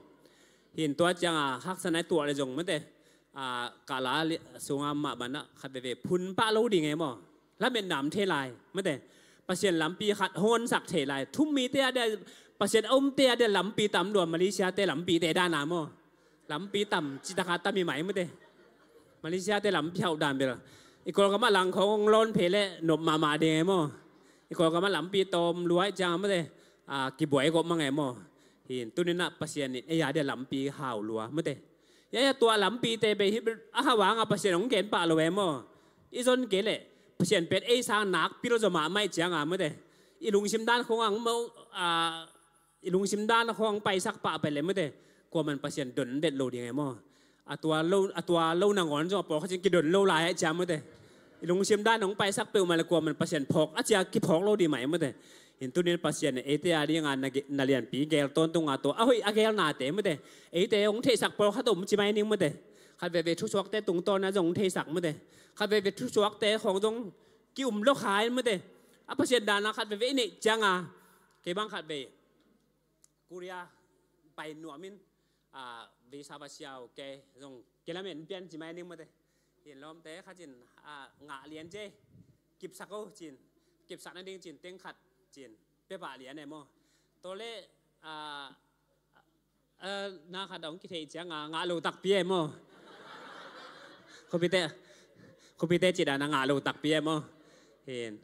Hin tua ciang a, haksatna i tuah le zong, mate, a, kah la li-, sung a mah ban a khat veve phun pah lo ding e maw. Lametna om thei lai, mate. Pasian lampi khat hong honsak thei lai. Thum mite a dia, Pasian a umte a dia lampi tam lua, Malaysia te lampite dan a maw. Lampi tam, cih taka tam hi mai, mate. Malaysia te lampi hauh dan bel. I Kawlgam a lang khong hong lawn phei le nop mahmah ding e maw. I Kawlgam a lampi tawm lua i ciang a, mate. A, kibuai gawp mang e maw. Hin, tuni in a Pasian in ei a dia lampi hau lua, mate. Ya, ya, tua lampite bei hi, a hau ang a Pasian hong gen pah lo e maw. I zon kei le, Pasian pen ei sang nakpi lo zaw mahmah i ciang a, mate. I lungsim dan khong ang maw, a, i lungsim dan a khong paisak pah pai le, mate, kuaman Pasian don det lo ding e maw. A tua lo, a tua lo nangawn zong a pawlkhat in kidon lo lai e ciang, mate. I lungsim dan hong paisak peuhmah le kuaman Pasian phawk a cia kiphawk lo ding mah e, mate. Hin tuni in Pasian eite a ding a na ge-, na lianpi geel tawntung a tua a hoih a geelnate, mate. Eite hong theihsak pawlkhat om ci mai ning, mate. Khat veve thusuakte tungtawn a zong hong theihsak, mate. Khat veve thusuakte khong zong ki-um lo kha in, mate. A Pasian dan a khat veve i neih ciang a, kei bang khat veve Korea pai nuam in, a, visa va siau kei zong kilamen pian ci mai ning, mate. Hin lawmte khat in, a, ngah lian ci, kipsak o ci-in, kipsak nading ci-in teng khat ci-in pia pah lian e maw. Tua le, a, a, na khat hong kithei ciang a ngah lo takpi e maw. Khupite, khupite cih dan a ngah lo takpi e maw. Hin.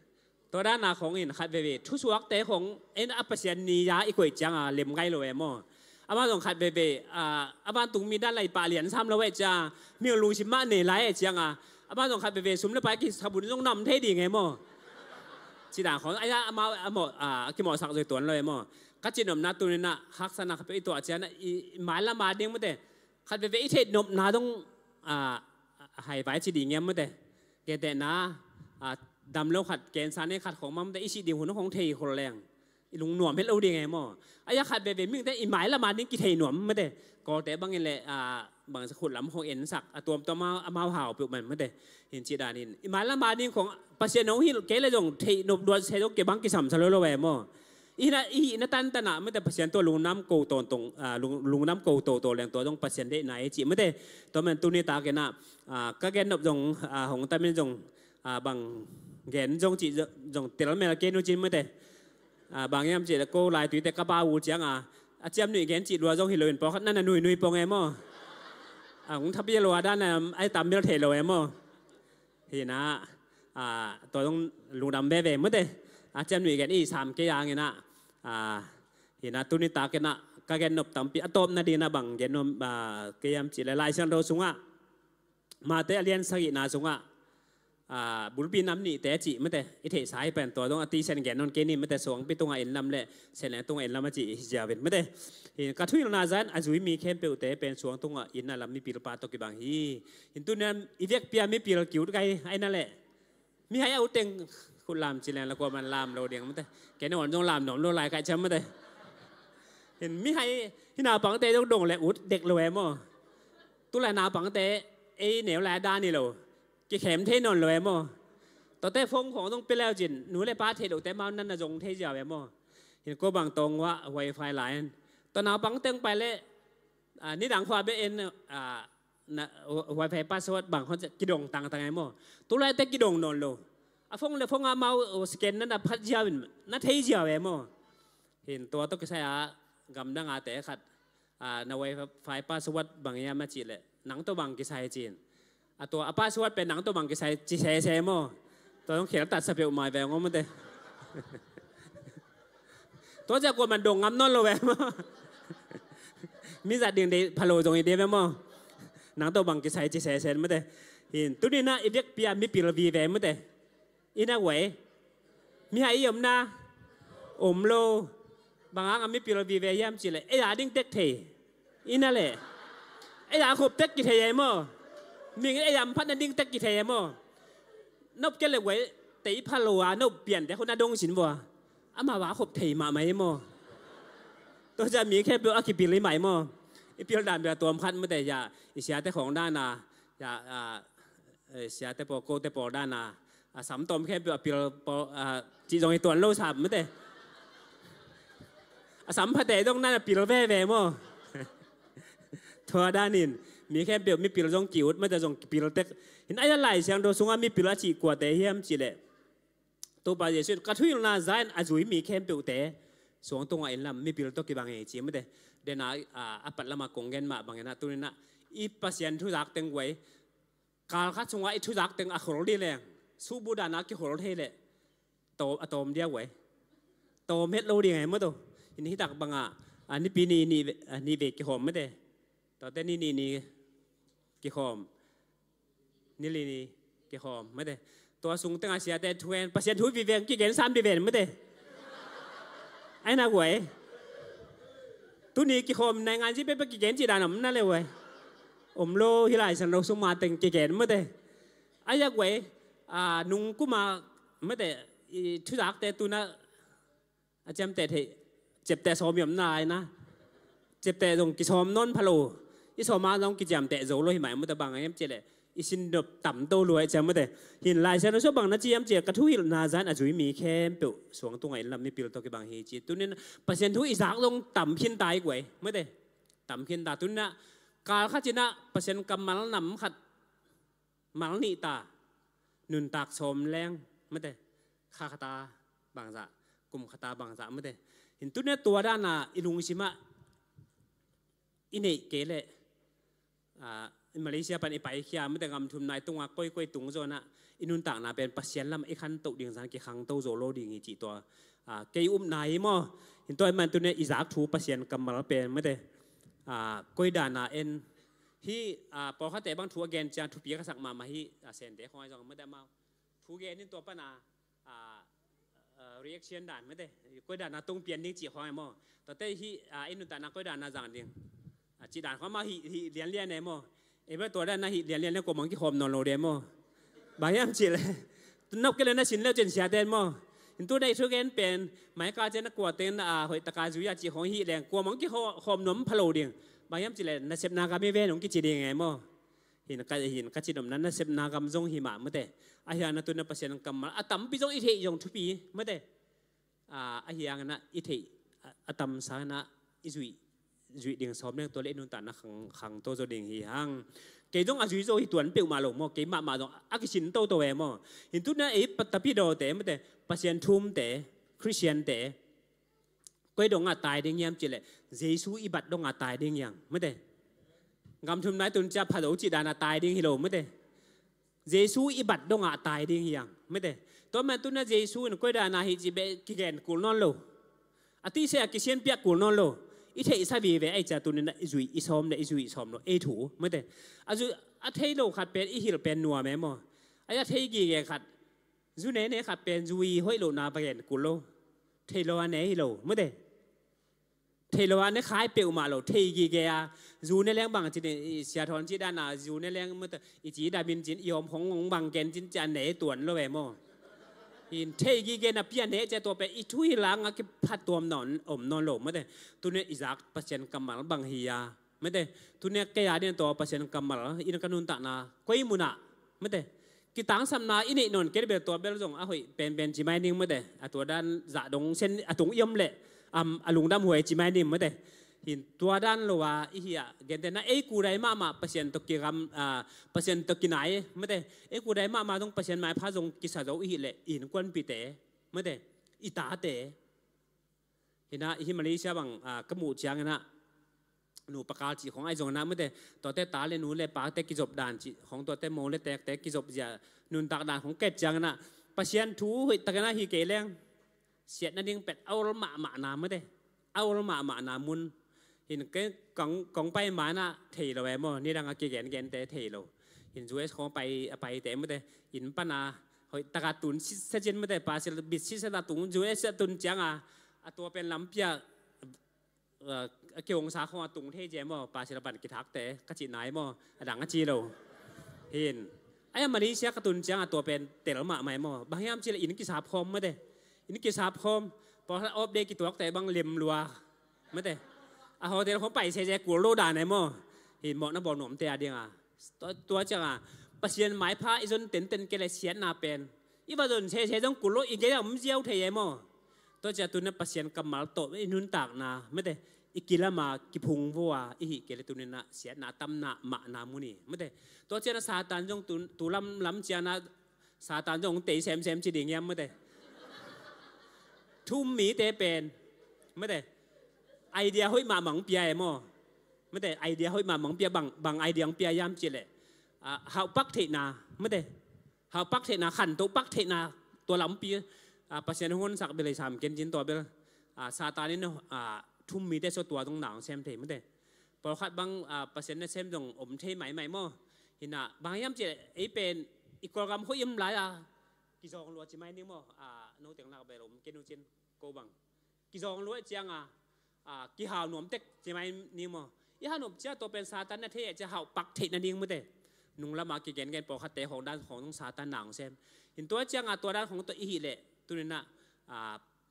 Tua dan a khong in khat veve thusuakte khong en a Pasian ni a i koih ciang a lem ngai lo e maw. Amah zong khat veve, a, a vantung mi dan lai pah lian sam lo e ciang a, mi lungsim mah nei lai e ciang a, amah zong khat veve sum le pai kisabun zong nam thei ding e maw. Cih dan khong, ai a, amah, amah, a, a kimawhsak zoi tuan lo e maw. Ka cihnopna tuni in a haksatna khat peuh i tuah ciang a, i, i mailam a ding, mate. Khat veve i theih nopna dong, a, a, haivai ci ding hiam, mate. Gentehna, a, damlo khat, cancer ne khat khong mah, mate, i sih ding hun khong thei khol leng i lungnuam het lo ding e maw. Ai a khat veve mite i mailam a ding kithei nuam, mate. Kawlte bangin le, a, bang sa khut lam khong ensak, a tuamtuam a, amau hau peuhmah, mate. Hin cih dan in i mailam a ding khong Pasian hong hilh kei le zong theih nop luat se zong kei bang kisam sa lo lo e maw. I hihna, i hihna tantan ah, mate, Pasian tua lungdam ko tawntawng, a, lung, lungdam ko toto leng tua zong Pasian deihna hi ci, mate. Tua man tuni takin ah, a, ka gen nop zong, a, hong tam in zong, a, bang gen zong cih zong, zong tel mel kei nu cin, mate. A, bang hiam cih le ko lai tuite ka pau uh ciang a, a ciam nuih gen cih lua zong hi lo in pawlkhat na na nuih nuih pong e maw. A, hong thapi lua dan a, ai tam mel thei lo e maw. Hi na, Ah, tua dong lungdam veve mate. Ah, ciam nuih gen i sam kei a ngen ah. Ah, hi na tuni takin ah ka gen nop tampi a tawpna ding na bang gen nuam, ah, kei hiam cih leh Lai Siangtho sungah Mate a lian sagihna sungah, ah, bulpi nam nihte cih mate i theihsa hi pen tua dong a tisen gen nawn kei ni mate. Suangpi tungah inn lam le Senleng tungah inn lam a cih hi ziau in mate. Hi ka thuhilhna zan a zui mi khempeuhte pen suang tungah inn a lam mipil pa tawh kibang hi. Hi tuni-in i vekpi-a mipil ki-ut kei a hi na leh. Mihai a ut teng khut lam ci leng la kuaman lam lo ding mate. Kei na wan zong lam nuam lo lai kai ciam mate. Hi mihai, hi naupangte zong dong le ut dek lo e maw. Tu lai naupangte ei neu lai a dan hi lo. Kikhem thei nawn lo e maw. Tuate phone khawng zong pia le uh cin nu le pa theih lohte mau nan na zong thei ziau e maw. Hi ko bang tawng uah wifi lai in. Tua naupang teng pai leh, ah, nidang khua beh en, ah, na, wifi password bang hon kidong tangtang e maw. Tu laite kidong nawn lo. A phone le phone a mau, oh, scan na na phat ziau in na thei ziau e maw. Hi tua tawh kisai a gamdang a te khat, ah, na wifi password bang hiam a cih leh nang tawh bang kisai ci-in. A tua a password pen nang tawh bang kisai ci sese maw. Tua zong khel tat sa peuhmah ve ngawm mate. Tua ciah kuaman dong ngam nawn lo ve maw. Mi zat ding deih phalo zong hi ding ve maw. Nang tawh bang kisai ci sese mate. Hi tuni-in ah i vekpi-a mipil vive mate. I na guai. Mihai i omna om lo. Bang hang a mipil vive hiam cih leh ei a ding tek thei. I na leh ei a khop tek kithei e maw. Ming ei a om phat na ding tek kithei e maw. Nop kei leh guai tei phalo a nop piante khun a dong sin vua. Amau a khop thei mahmah e maw. Tua ciah mi khempeuh a kipil hi mah e maw. I pil dan bia tuam khat mate ya i siate khawng dan a ya, ah, eh, siate pawl kote pawl dan a, a sam tawm khempeuh a pil pawl, ah, cih zong hi tuan lo sam mate. A sam phate zong nan a pil veve maw. Tua danin mi khempeuh mipil zong ki-ut mate zong kipil tek. Hi na a Lai Siangtho sungah mipil a cih kuate hiam cih leh Topa Jesuh in ka thuhilhna zan a zui mi khempeuhte suang tungah inn lam mipil tawh kibang hi ci mate. Den a, ah, a pat lamah kong gen mah bangin ah tuni-in ah i Pasian thu zak teng guai. Kal khat sungah i thu zak teng a khol dih leng suhbu dan a kikhol thei leh tawm, a tawm dia guai. Tawm het lo ding e maw to. Hi ni hi tak bangah, ah, nipi ni, ni ve, ah, ni ve kihawm mate. Tuate ni, ni, ni kihawm. Ni li ni kihawm mate. Tua sung tengah siate thu en Pasian thu vive kigen sam dih ven mate. Ai na guai. Tuni kihawm nai ngan ci pepe kigen ci dan om na le guai. Om lo hi Lai Siangtho sung ma teng kigen mate. Ai a guai, ah, nung kuma mate i thu zakte tuna a ciamteh theih, ciapteh sawm i om nai na. Ciapteh zong kisawm nawn phalo. I sawm a zong kiciamteh zo lo hi mah e maw te bang a hiam cih leh i sin nop tam to lua e ciam maw te. Hi in Lai Siangtho sung bang na ci hiam cih leh ka thuhilhna zan a zui mi khempeuh suang tungah inn lam mipil tawh kibang hi ci. Tuni in Pasian thu i zak zong tam khin ta i guai maw te. Tam khin ta tuni in ah kal khat ci in ah Pasian kammal nam khat mal nih ta, nuntak sawm leng maw te, kha khat a bangzah, kum khat a bangzah maw te. Hi in tuni a tua dan a i lungsim ah i neih kei leh, ah, i Malaysia pan i paikhia maw te, gam thumna i tungah koikoi tung zaw in ah i nuntakna pen Pasian lamah i khantoh ding zan kikhangto zo lo ding hi cih tua, ah, kei upna hi maw. Hi in tua ahih man tuni a i zak thu Pasian kammal pen maw te, ah, koi dan a en Hih, ah, pawlkhatte bang thu a gen ciang thupi ka sak mahmah hih, ah, Sente khawng ahi zong maw te amau thu gen in tua pan a, ah, ah, reaction dan maw te, koi dan a tung pian ding cih khawng e maw. Tuate hih, ah, i nuntakna koi dan a zang ding, ah, cih dan khawng amau hih, hih lianlian e maw. Ei bel tua dan a hih lianlian le kuamah kikhawm nawn lo de maw. Bang hiam cih leh nop kei leh na sin leu cin siate maw. Hi in tuni a i thugen pen maika ciang na kuate in a hoih taka zui a cih khawng hih leng kuamah kikhawm nuam pha lo ding. Bang hiam cih leh nasepna gam hi ven hong kici ding e maw. Hi in ka, hi in ka cih nopna nasepna gam zong hi mah maw te. Ahi hang na tuni a Pasian kammal a tampi zong i theih zong thupi maw te. Ah, ahi hangin ah i theih a, a tam sangin ah i zuih, zuih ding sawm leng tua leh i nuntakna khang, khangto zaw ding hi hang. Kei zong a zui zaw hi tuan peuhmah lo maw, kei mahmah zong a kisin toto e maw. Hi in tuni a ei pa, tapidawte maw te, Pasian thumte, Khristiante, koi dong a tai ding hiam cih leh Jesu i bat dong a tai ding hiam maw te. Gam thum nai tun ciang pha zo cih dan a tai ding hi lo maw te. Jesu i bat dongah tai ding hiang, mate. Tua man tuna Jesu in koi dana hi ci beh kigen kul nawn lo. A tise a kisian piak kul nawn lo. I theihsa vive ai cia tunin i zui i sawm le i zui i sawm lo ei thu, mate. A zui a thei lo khat pen i hilh pen nuam e maw. A thei gige khat, zu nene khat pen zui hoih lo na va gen kul lo. Thei lo a ne hi lo, mate. Thei lo a ne khai peuhmah lo, thei gige a. Zu ne leng bang cin i sia thawn ci dana zu ne leng, mate, i ci damin cin i om khong ngong bang gen cin cia ne tuan lo e maw. Hin thei gige na pia ne cia tua pen i thu i langa kiphat tuam nawn om nawn lo, mate. Tuna i zak Pasian kammal bang hi a, mate. Tuna kei a dina tua Pasian kammal in ka nuntakna koi muna, mate. Kitangsapna i neih nawn kei bel tua bel zong a hoih penpen ci mai ning, mate. A tua dan zah dong sen a tung i om leh a lungdam huai ci mai ning, mate. Hin tua dan lo a i hi a, gentehna ei kudai mahmah Pasian tawh kigam, Pasian tawh kinai, mate. Ei kudai mahmah zong Pasian maipha zong kisa zo i hi leh i innkuanpihte, mate, i tate. Hina i hi Malaysia bang ka muh cianginah nu pakal cih khong ai zonginah, mate, tuate ta le nu le pate kizop dan cih khong, tuate mo le tekte kizop zia nuntak dan khong ket cianginah Pasian thu hoih takinah hi kei leng siatna ding pet a ol mahmahna, mate, a ol mahmahna mun. Hin kong pai manah thei lo e maw, nidang a kigengente thei lo. Hin U S khong a paite, mate, inn pana hoih taka tun sitsa cin, mate, pasil bit sitsa ta tung U S a tun cianga a tua pen lampia a kihongsa khong a tung thei cia maw, pasil a ban kithakte ka cih nai maw, a dang a ci lo. Hin aia Malaysia ka tun cianga tua pen tel mahmah e maw, bang hiam cile inn kisap khawm, mate. Inn kisap khawm, pawlkhat off day kituakte bang lem lua, mate. A hotel khong pai sese kul lo dan e maw. Hin mawhna bawl nuamte a dinga tua cianga Pasian maipha i zon tenten kei le siatna pen i va zon sese zong kul lo, i gei a om ziau thei e maw. Tua cia tuna Pasian kammal tawh i nuntakna, mate, i kilama kiphung vua i hi kei le tuninah siatna tamna mahna muni, mate. Tua ciana Satan zong tu lam lam ciana Satan zong tei semsem ci ding hiam, mate. Thum mite pen, mate, idea hoih mahmah pia e maw, mate. Idea hoih mahmah pia, bang, bang idea pia hiam cileh hauhpak theihna, mate. Hauhpak theihna, khantohpak theihna, tua lampi Pasian hong honsak bel ei sam kencin tua bel Satan in thum mite so tua zong na hong sem thei, mate. Pawlkhat bang Pasian nasem zong om thei maimai maw. Hinah bang hiam cileh ei pen i Kawlgam hoih im lai-a kizawng lua ci mai ning maw. Noteng lak bel om ken uh cin ko bang kizawng lua cianga kihau nuam tek ci mai ning maw. I hau nuam cia tua pen Satan na thei e cia hauhpak theih nading, mate. Nunglama kigengen pawlkhatte khong dan khong zong Satan na hong sem. Hin tua cianga tua dan khong tawh i hi leh tuninah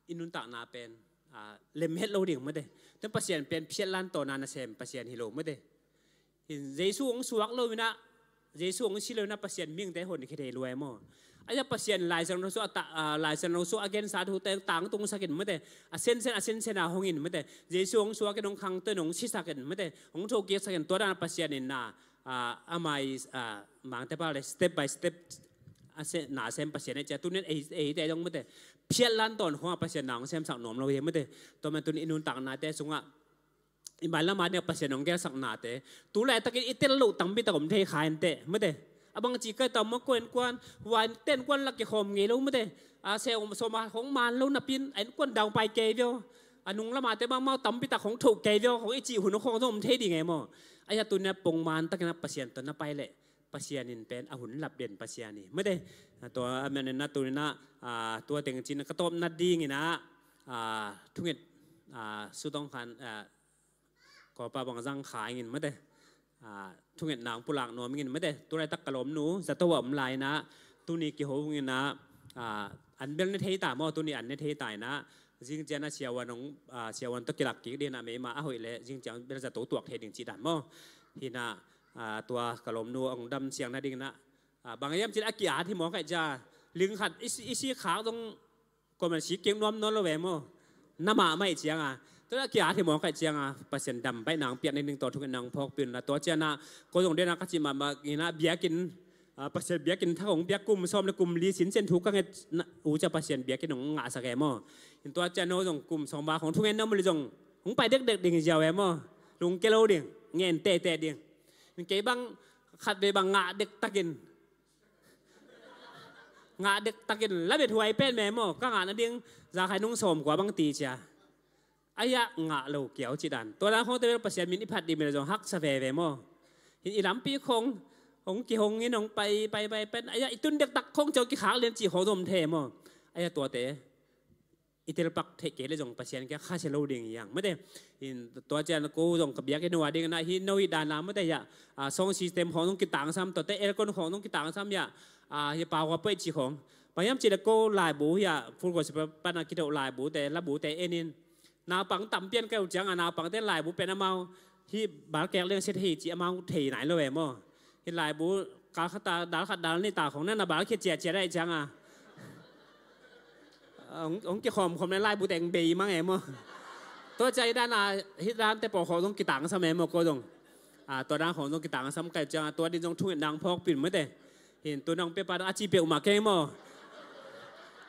i nuntakna pen lem het lo ding, mate. Tun Pasian pen phiatlan tawna nasem Pasian hi lo, mate. Hin Jesu hong suak loinah, Jesu hong si loinah Pasian mihingte honkhia thei lua e maw. Aia Pasian Laisiangtho sua, Laisiangtho sua a gensa thute tangtungsakin, mate. A sensen a sensen a hongin, mate. Jesu hong suakin, hong khangtoin, hong sisakin, mate, hong thokiksakin, tua dana Pasian inna amai mangte pale step by step nasem Pasian e cia tunin eite zong, mate, phiatlan tawn khonga Pasian na hong semsak nuam lo hi, mate. Tua man tun i nuntaknate sungah i mailama dingah Pasian hong gelsaknate tu laitakin i tel loh tampitak om thei kha inteh, mate. A bangci kai tau maw, ko innkuan hua innkuan lak kikhawm ngei lo, mate. A sawma hong man lo napin a innkuan daupai kei vio. A nunglamate bangmau tampitak hong thoh kei vio, hong i cih hun khong zong om thei ding e maw. Aia tunia pongman takinah Pasian tawh na pai leh Pasian in pen a hun lapden Pasian hi, mate. Tua a maninah tuninah tua tengcin ka tawpna dinginah thunget sutong khan kawpa bang zang kha ingin, mate. Thungetna hong pulak nuam ingin, mate. Tulaitak ka lawmnu zato a om lainah tuni kiho inginah an bel ne thei ta maw, tuni an ne thei ta inah zingcianah siawan hong siawan tawh kilak kik dinah meima a hoih leh zingciang bel zato tuak thei ding cih dan maw. Hinah tua ka lawmnu hong dam siang nadinginah bang hiam cin a ki-at hi mawk aih cia. Ling khat i si khak zong kuaman si kik nuam nawn lo ve maw. Na mahmah ih cianga tua a ki-at hi mawk aih cianga Pasian dam baihna hong piak nading tawh thungetna hong phawkpih unla, tua cianah ko zong denah ka cih mahmah inah biakinn Pasian biakinn thak hong piak kum sawm le kum li sinsen thu ka nget uh cia Pasian biakinn hong ngahsak e maw. In tua cian ho zong kum sawm bak hong thungen na om le zong hong pai dekdek ding ziau e maw. Lungke lo ding, ngen tehteh ding. Kei bang khatvei bang ngah dektakin Ngah dektakin la bet huai pen me maw, ka ngah nading za khai nung sawm kua bang ti cia. Ai-ah ngah lo kiau ci dan. Tua dan khawngte bel Pasian min i phat dih mi le zong haksa veve maw. Hin i lampi khawng hong kihong in hong pai pai pai pen ai-ah i tun dektak khawng ciau kikhak lian cih khawng zong om thei maw. Ai-ah tuate i telpak theih kei le zong Pasian kia khasia lo ding hi hang mate. Hin tua cian ko zong ka biakinn hua ding na hi no hi dan la mate ya. Sound system khawng zong kitangsam, tuate aircon khawng zong kitangsam ya. Hi power point ci khawng. Bang hiam ci le ko laibu hi a, Full Gospel pana kido laibu te, labu te en in. Naupang tam pian ka uh ciang a, naupang te laibu pen amau hi balkek leng set hi ci amau thei nai lo e maw. Hi laibu kal khat ta, dal khat dal nih ta khawng na na balkhia ciacia dai ciang a. Hong kikhawm khawm le laibu teng bei mang e maw. Tua ciang hi dan a, hi dan te pawl khawng zong kitangsam e maw ko zong. Tua dan khawng zong kitangsam kai ciang a, tua din zong thungetna hong phawk pin mate. Hin tu nang pepa dang a ci peuhmah keng maw.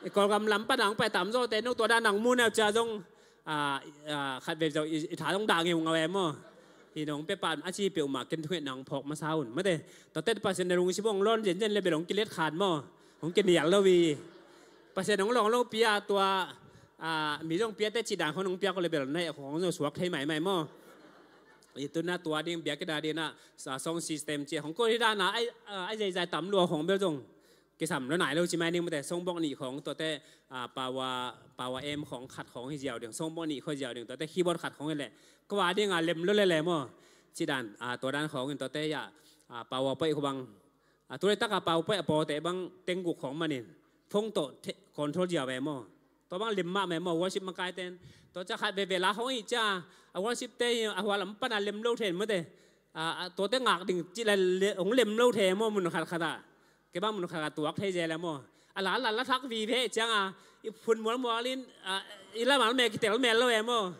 I Kawlgam lam pan ang pai tam zawte no tua dan nang mu neu cia zong khat vei zong i tha zong dah ngeungau e maw. Hi nong pepa a ci peuhmah ken thungetna hong phawk masa un mate. Tuate Pasian na lungsim hong lawn zenzen le bel hong kilet khan maw. Hong kinial lo hi. Pasian hong lawng lo pia tua mi zong piate cih dan khawng hong piak ko le bel na hong zong suak thei maimai maw. I tuna tua ding biakinn a ding na sound system ci hong ko hi dan a ai zeizai tam lua hong bel zong kisam lo nai lo ci mai ning mate. Songbok nih khawng tuate power, power amp khawng khat khawng hi ziau ding, songbok nih khawng ziau ding, tuate keyboard khat khawng hi leh ko a ding a lem lo le le maw. Ci dan tua dan khawng in tuate ya power point khawng bang, tu le tak a power point a pawte bang tengguk khawng manin phone tawh control ziau ve maw. Tua bang lim mah meh maw, worship makai ten. Tua cia khat veve la hong i cia a worship te a hua lam pan a lem lo thei mate. Tuate ngak ding ci la hong lem lo thei maw mun khat khat a. Kei bang mun khat khat tuak thei zel a maw. A la la la thak vive ciang a i phun mual mual in i la mal me kitel mel lo e maw.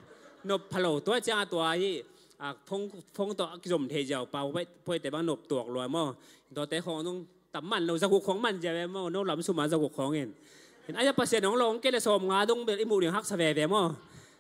Nop phalo tua ciang a tua hi phone tawh a kizom thei ziau power point te bang nop tuak lua maw. Tuate khawng nung tam man lo, zaguk khawng man zia ve maw, no lam suma zaguk khawng in. Hin ai-a Pasian hong lawng kei le sawm nga dong bel i muh ding haksa veve maw.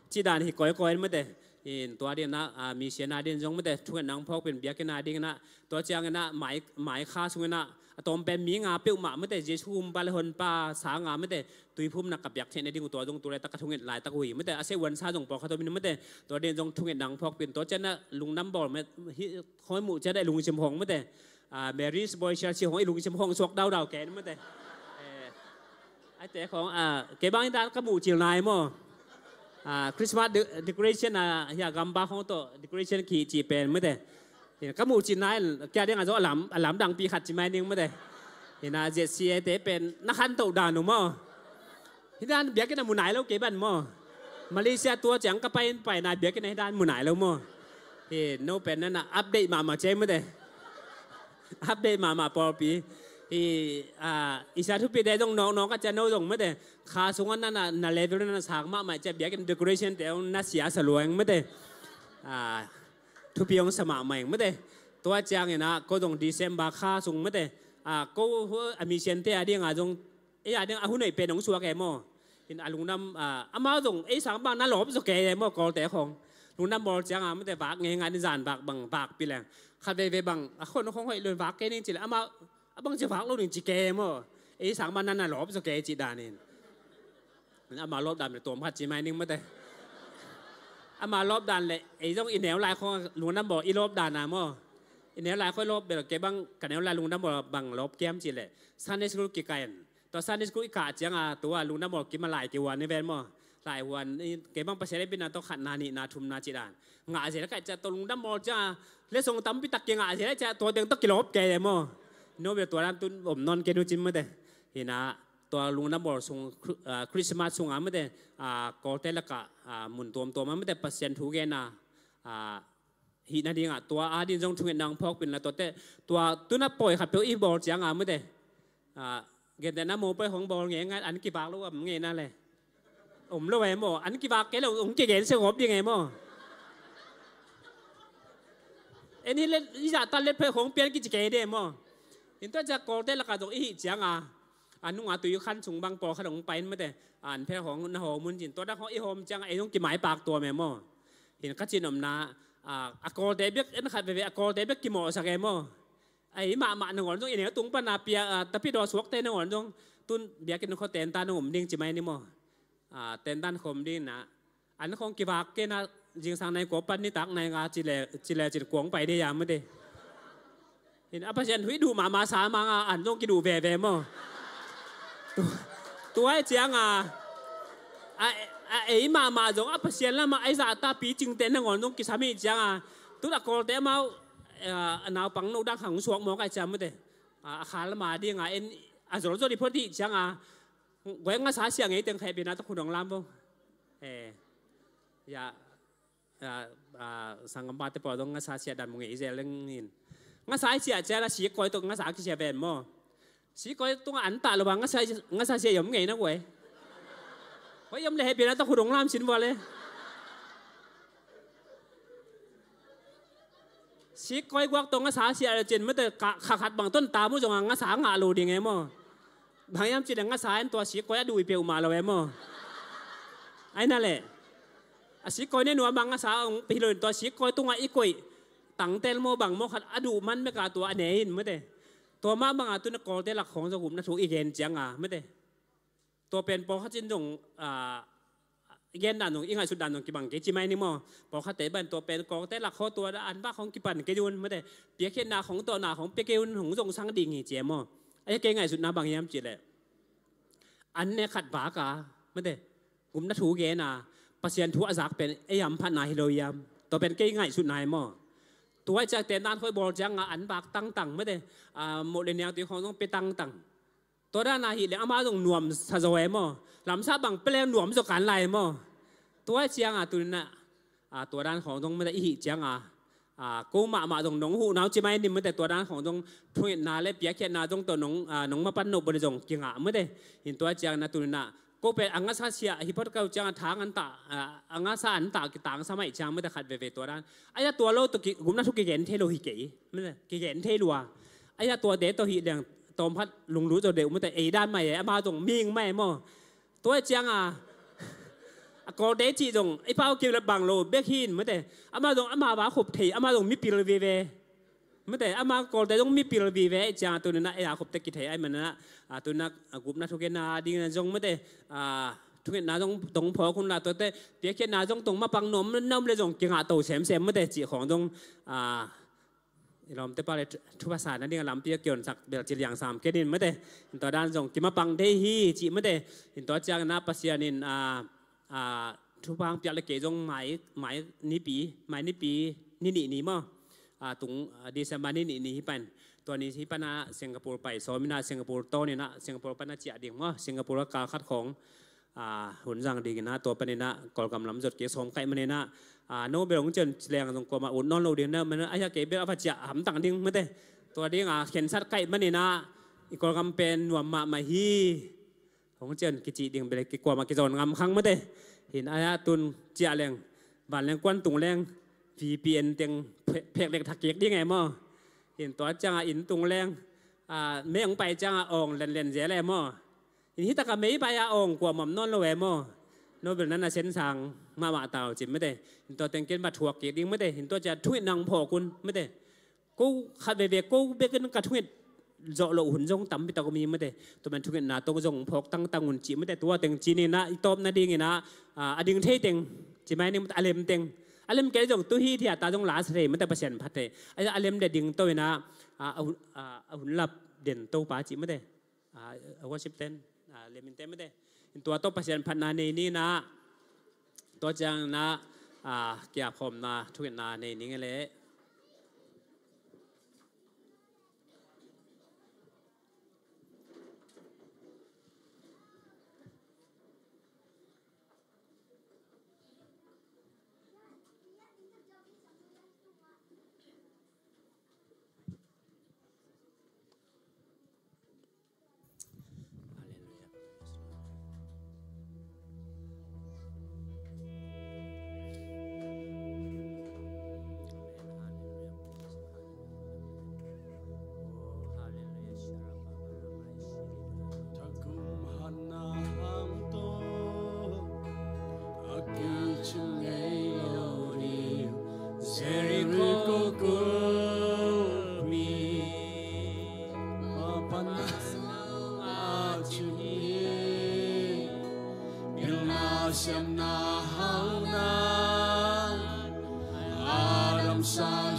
Ci dan hi kawikawi in mate. Hin tua ding na mi sian a ding zong mate, thungetna hong phawk pin biakinn a ding na. Tua ciang ina mai kha sung ina a tawm pen mi nga peuhmah mate, Jesu humpa le honpa sa nga mate, tuiphum na ka biak theihna ding uh tua zong tu le tak ka thunget laitak uh hi mate, a se uansa zong pawlkhat om in mate. Tua ding zong thungetna hong phawk pin tua ciang na lungdam bawl mate, hi khawi muh ciang na i lungsim hong mate. Mary's Boy Church hong i lungsim hong suak daudau ken mate. Aite khawng kei bang in dan ka muh cil nai maw. Christmas decoration a hia gamba khawng tawh decoration ki ci pen mate. Ka muh cil nai kia ding a zo a lam dang pi khat ci mai ning mate. Hina Z C A te pen na khan toh dan uh maw. Hi dan biakinn a mu nai lo kei ban maw. Malaysia tua ciang ka pai in pai nai biakinn a hi dan mu nai lo maw. Hi no pen na na update mahmah ciai mate. Update mahmah pawlpi. Hi isa thupi te zong nawk nawk a cia no zong mate. Kha sung a na na level na na sang mahmah cia biakinn decoration te na sia sa luang mate. Thupi hong sa mahmah ing mate. Tua ciang ina ko zong December kha sung mate. Ko a mi sian te a ding a zong ei a ding a hun ei pen hong suak e maw. Hin a lungdam amau zong ei sang bang na lawp zaw kei e maw Kawlte khawng. Lungdam bawl ciang a mate vak ngei ngan zan vak bang vak pi leng. Khat veve bang a khon khawng hoih lun vak kei ning ci le amau a bang ci vak lo ning ci kei e maw. Ei sang bang na na lawp zaw kei ci dan in. Amau lawp dan le tuam khat ci mai ning mate. Amau lawp dan le ei zong i neu lai khawng lungdam bawl i lawp dan a maw. I neu lai khawng lawp bel kei bang ka neu lai lungdam bawl bang lawp kiam ci le Sunday school kikain. Tua Sunday school i kah ciang a tua lungdam bawl kim a lai kihuan i ven maw. Lai huan kei bang Pasian i bina tawh khatna nihna thumna ci dan. Ngah zel kai cia tua lungdam bawl ciang a lesson tampi tak kingah zel cia tua teng tawh kilawp kei e maw. No bia tua dan tun om nawn kei nu cin mate. Hina tua lungdam bawl sung Christmas sung a mate. Kawlte lakah mun tuamtuam a mate Pasian thu gen a hih nadingah tua adin zong thungetna hong phawk pin la tuate tua tuna pawi khat peuh i bawl ciang a mate. Gentehna mawpawi hong bawl ngei ngai an kivak lo am ngei na le. Om lo e maw an kivak kei lo hong kigen se gawp ding e maw. En hi le i zahtan let phei hong pian kici kei de maw. Hin tua ciak Kawlte lakah zong i hih ciang a a nunga tui khan sung bang pawlkhat hong pai in mate. An phel hong na hawm hun cin tua dak hong i hawm ciang a ei zong kimaipak tuam e maw. Hin ka cin omna a Kawlte bek en khat veve a Kawlte bek kimawhsak e maw. Ei mahmah nangawn zong i neu tung pana pia tapi daw suakte nangawn zong Tun biakinn khua tentan om ding ci mai ni maw? Tentan khawm ding na, an khawng kivak kei na, zingsang nai kua pan nitak nai nga ci le, ci le cin kuang pai ding a mate. Hin a Pasian huih duh mahmah sa manga an zong kiduh veve maw? Tua hi cianga a, a ei mahmah zong a Pasian lama ei zahta picingte nangawn zong kisam hi cianga, tun a Kawlte amau a naupang no dang khang suak mawk ai ciang mate. A khal ma dinga en a zolzol i phot hi cianga, guai ngasa sia ngei teng khaipi na ta khun hong lam bo. Ya, sanggam pate pawl dong ngasa sia dan mu ngei zel leng in. Ngasa i sia cia la sikawi tok ngasa kisia ven maw? Sikawi tunga an tah lo ba ngasa, ngasa sia yom ngei na guai. Hoi yom le hehpi na ta khun hong lam sin vua le. Sikawi guak tawh ngasa sia le cin mate, kha khat bang ton ta mu zonga ngasa ngah lo ding e maw? Bang hiam cih le ngasa in tua sikawi a duh i peuhmah lo e maw? Aina le a sikawi ne nuam bang ngasa hong pi lo in tua sikawi tungah i koih tangtel maw bang maw khat a duh man meka tua a ne in mate. Tua mah banga tuna Kawlte lak khawng zong gupna thu i gen cianga mate. Tua pen pawlkhat in zong i gen dan zong i ngaihsut dan zong kibang kei ci mai ni maw? Pawlkhatte ban tua pen Kawlte lak khaw tua an bak hong kipan kei un mate. Piakkhiatna khong tawhna khong pia kei un hong zong sang ding hi ci e maw? Ahi kei ngaihsutna bang hiam cih leh an ne khat vaka mate, gupna thu gena Pasian thu a zak pen ei hamphatna hi lo hiam? Tua pen kei ngaihsutna hi maw? Tua i ciak tentan khoi bawl cianga an bak tangtang mate, mawh le niang tui khong zong pia tangtang. Tua dana hi leng ama zong nuam sa zaw e maw? Lamsa bang pia leng nuam zaw kan lai e maw? Tua cianga tunina tua dan khawng zong mate i hih cianga ko mahmah zong nong huh nau ci mai nim mate, tua dan khawng zong thungetna le piakkhiatna zong tawh nong mapan noh bawni zong kingah mate. Hin tua ciangna tunina ko pen a ngasa sia hi phot kau cianga thang an tah, a ngasa an tah kitang sa mai ciang mate khat veve tua dan. Aia tua lo tawh gupna thu kigen thei lo hi kei mate, kigen thei lua. Aia tuate tawh hi leng tawm khat lunglut zaw deuh mate, ei dan mai e, ama zong ming mai e maw? Tua cianga a Kawlte cih zong i pau kei bang lo bek hin mate, ama zong ama va khop thei, ama zong mipil vive mate, ama Kawlte zong mipil vive cianga tunina ei a khopte kithei ai manina tunina gupna thukena dingina zong mate, thungetna zong tong phawk hun la tuate piakkhiatna zong tong mapang nuam na um le zong kingah to semsem mate cih khawng zong i lawmte pa le thupha sa nading a lampi a kionsak bel ci liang sam kenin mate. Hin tua dan zong kimapang thei hi cih mate. Hin tua ciangna Pasian in thupha hong piak le kei zong mai, mai nipi, mai nipi ni nih ni maw? Tung December ni nih ni hi pan. Tua ni hi pana Singapore pai sawmina Singapore tawnina Singapore pana ciah ding maw? Singapore a kal khat khawng hun zang dingina tua panina Kawlgam lam zot kei sawm kaih manina no bel hong cian cileng zong kuama ut nawn lo ding na manina aia kei bel a va ciah hamtang ding mate. Tua dinga khensat kaih manina i Kawlgam pen nuam mahmah hi. Hong cian kicih ding bel kikuama kizawn ngam khang mate. Hin aia tun ciah leng vanleng kuan tung leng V P N teng phek lek thak kik ding e maw? Hin tua cianga inn tung leng mei hong pai cianga awng lenlen zel e maw? Hin hitaka mei pai a awng kuamam nawn lo e maw? No bel nana sensang mahmah tau cin mate. Hin tua tengken va thuak kik ding mate. Hin tua cia thungetna hong phawk un mate. Ko khat veve ko bekin ka thunget zawh loh hun zong tampi tak om hi mate. Tua man thungetna tawh zong phawk tangtang un cih mate. Tua teng cinina i tawp nadingina a ding thei teng ci mai ning mate, a lem teng. A lem kei zong tu hi thia ta zong la sa thei mate, Pasian phat thei. A lem le ding to ina a hun lap den to pa cih mate. A worship ten a lemin te mate. In tua tawh Pasian phatna nei nina tua ciangna a kiakhawmna thungetna nei ning e le.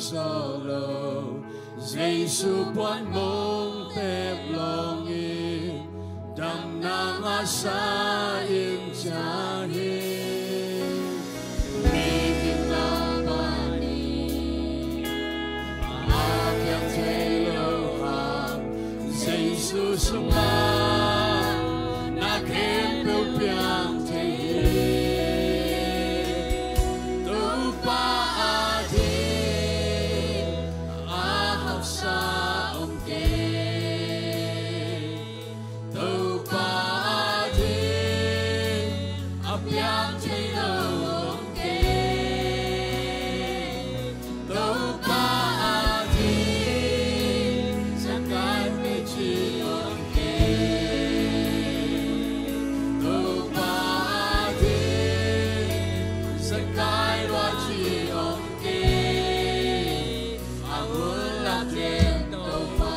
zawh lo, Jesu puan mong pek lawngin damna ngahsa in ciah hi. Mihing lam panin a piang thei lo hang, Jesu sungah na khempeuh piang thei hi. Topa ading a haksa om kei. Topa ading a piang thei lo om kei. Topa ading zakai peci om kei. Topa ading zakai luaci om kei. A hun la ken Topa.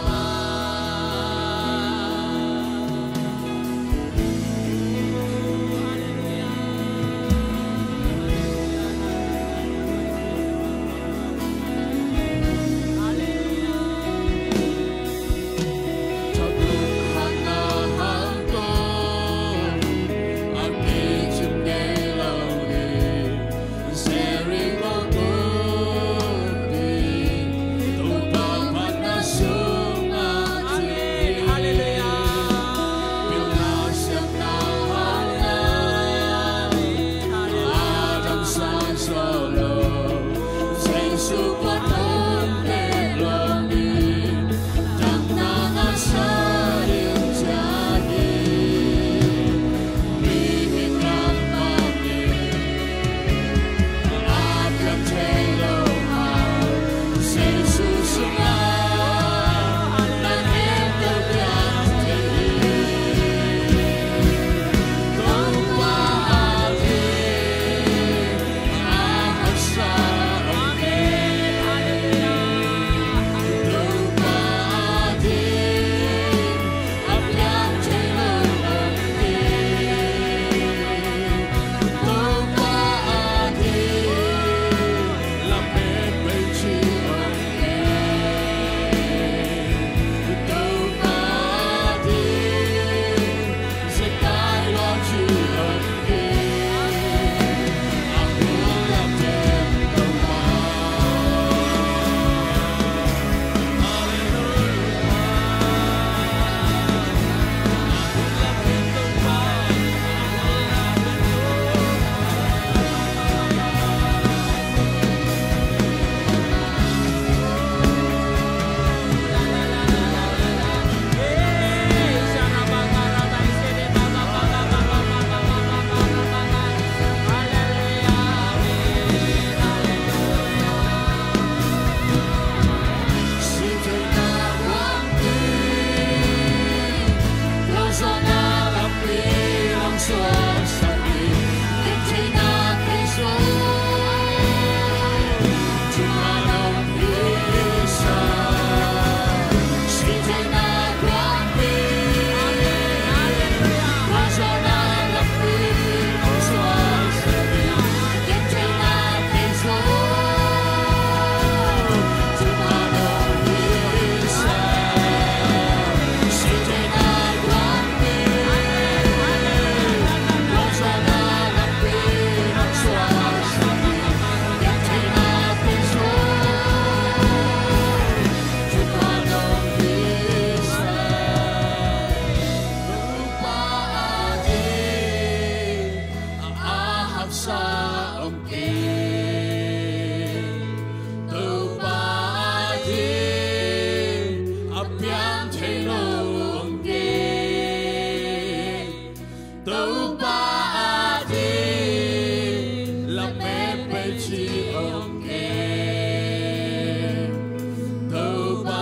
Topa ading a piang thei lo om kei. Topa ading lamet peci om kei. Topa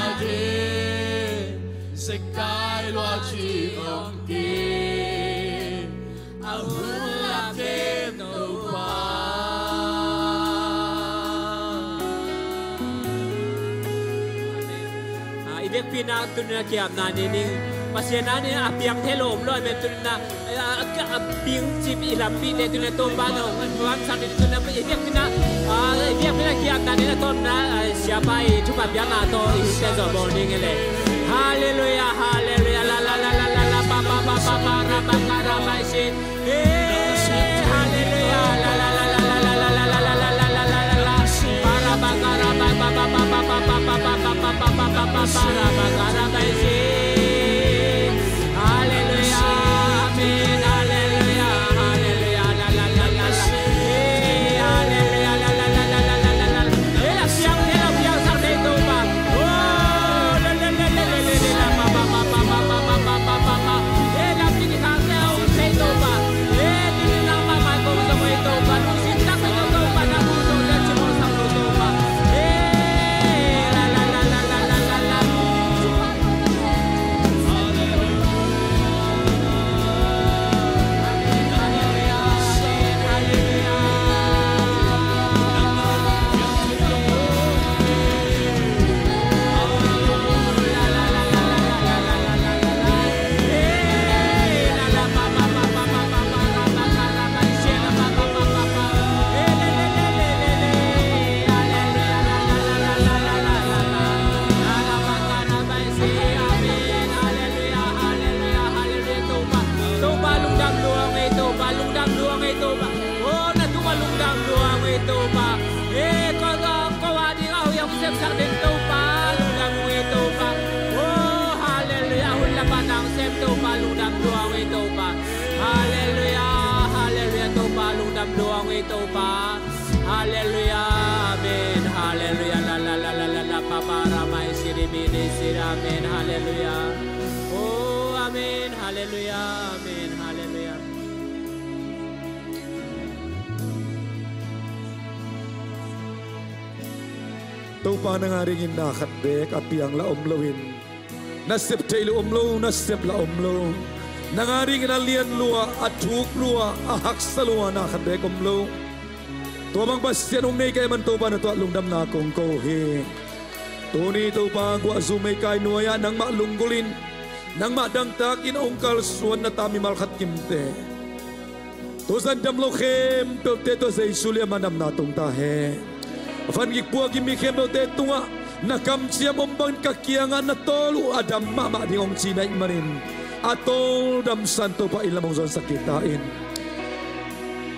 ading zekai luaci om kei. A hun la ken Topa. Ah, i vekpi-in ah tuni-in a ki-apna ni ding. Pasian a ni a piang thei lo om lo a, men tuni na, a, a, a piang cip i lam pi te tuni na Topa na hong puan sak ni tuni na i biak pi na, a, i biak pi na kiam na ni na ton na, a, siapa i thupha piak na to i te zo bol ding e le. Hallelujah, hallelujah, la, la, pa, pa, pa, pa, pa, ra, ba, ka, ra, ba, i si. Topa lungdam lua ung ei, Topa lungdam lua ung ei, Topa. Oh, na tungah lungdam lua ung ei, Topa. Eh, ko, ko, ko a ding a hoih a hong sepsak den Topa lungdam ung ei, Topa. Oh, hallelujah, hun lama nang sem Topa lungdam lua ung ei, Topa. Hallelujah, hallelujah, Topa lungdam lua ung ei, Topa. Hallelujah, amen. Hallelujah, la, la, pa, pa, ra, ma, i, si, ri, mi, ni, si, ra, amen. Hallelujah. Oh, amen. Hallelujah, amen. Hallelujah. Topa nang a dingin na khat bek a piang la om loin, na sep theih lo om lo, na sep la om lo. Nang a dingin a lian lua, a thuk lua, a haksa lua na khat bek om lo. Tua bang Pasian hong nei ka hih man Topa na tungah lungdamna kong ko hi. Tuni Topa guah zu meikai nuai-ah nangmah lunggulhin, nangmah dangtakin hong kalsuan na ta mimal khat kimte, tuzan dam lo khempeuhte tawh Jesu liamah damna tung ta hen. Van gik puak gik mi khempeuhte tungah na kamciam om bangin ka kiangah na tawl uh a dam mahmah ding hong ci na hih manin, a tawldamsa-in Topa inn lam hong zonsak kik ta in.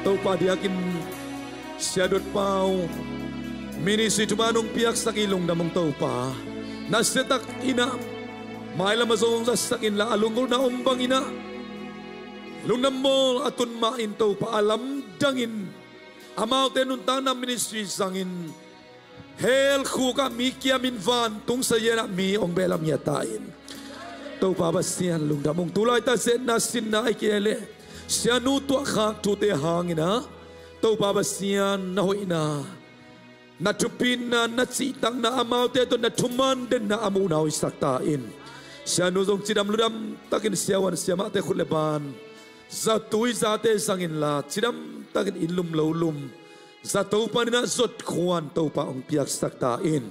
Topa diakin Sia Dot Pau ministry thupha nong piaksak hi, lungdam ung Topa. Nasia takin ah mailam a zongzatsak inla, a lunggulhna om bangin ah lungdam bawl a tun mahin Topa, a lamdangin amaute nuntakna ministry zangin hell khukah mi kiamin vantung sazianah mi hong behlap ngiat ta in. Topa Pasian lungdam ung. Tulaitak zetna sinna ahih kei leh sianu tuahkhak thute hangin ah Topa Pasian na hoihna, na thupitna, na cihtakna, amaute tawh na thuman denna a muhna hoihsak ta in. Sianu zong cidam ludam takin siavuan siamahte khut le ban, zatui zate zang inla, cidam takin inn lum lo lum, zato panin ah zot khuan Topa hong piaksak ta in.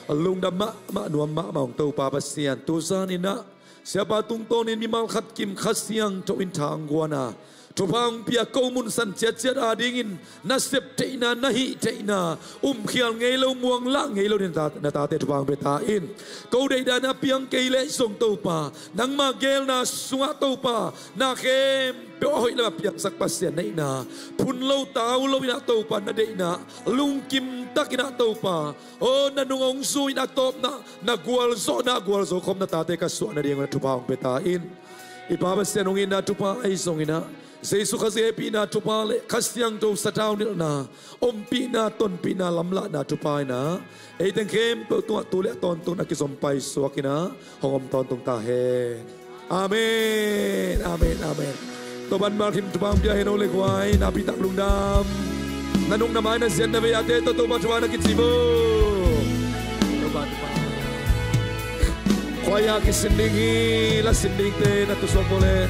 Lungdam mahmah, nuam mahmah ung Topa Pasian. Tuzan in ah siapa tungtawnin mimal khat kim Kha Siangtho in tha hong guan a, thupha hong pia, ko munsan ciatciat a dingin na sep theihna, na hih theihna, umkhial ngei lo, muanglah ngei lo ding na ta, na tate thupha hong pia ta in. Ko deihdan a piang kei leh zong Topa, nangma geelna sungah Topa, na khempeuh a hoih lamah piangsak Pasian na hihna, phun lo tau lo in ah Topa, na deihna lungkim takin ah Topa, aw, na nung hong zu in a tawpna, na gualzawhna a gualzo khawm na tate ka suah nadingun ah thupha hong pia ta in. I Pa Pasian hong itna thupha ahi zongin ah, Jesu Khazih hehpihna thupha le Kha Siangtho sathau nilhna, ompihna, tonpihna, lamlahna thupha in ah, ei teng khempeuh tungah tu le a tawntung a kizom paisuak in ah hong om tawntung ta hen. Amen, amen, amen. Topa'n malkhim thupha hong pia hen, aw le guai, nakpi tak lungdam. Na nung na mai na ziat na vei-ate tawh Topa thupha na kici bo. Topa thupha. Khuai a kisin ding hi, la sin dingte na tusuak bo le.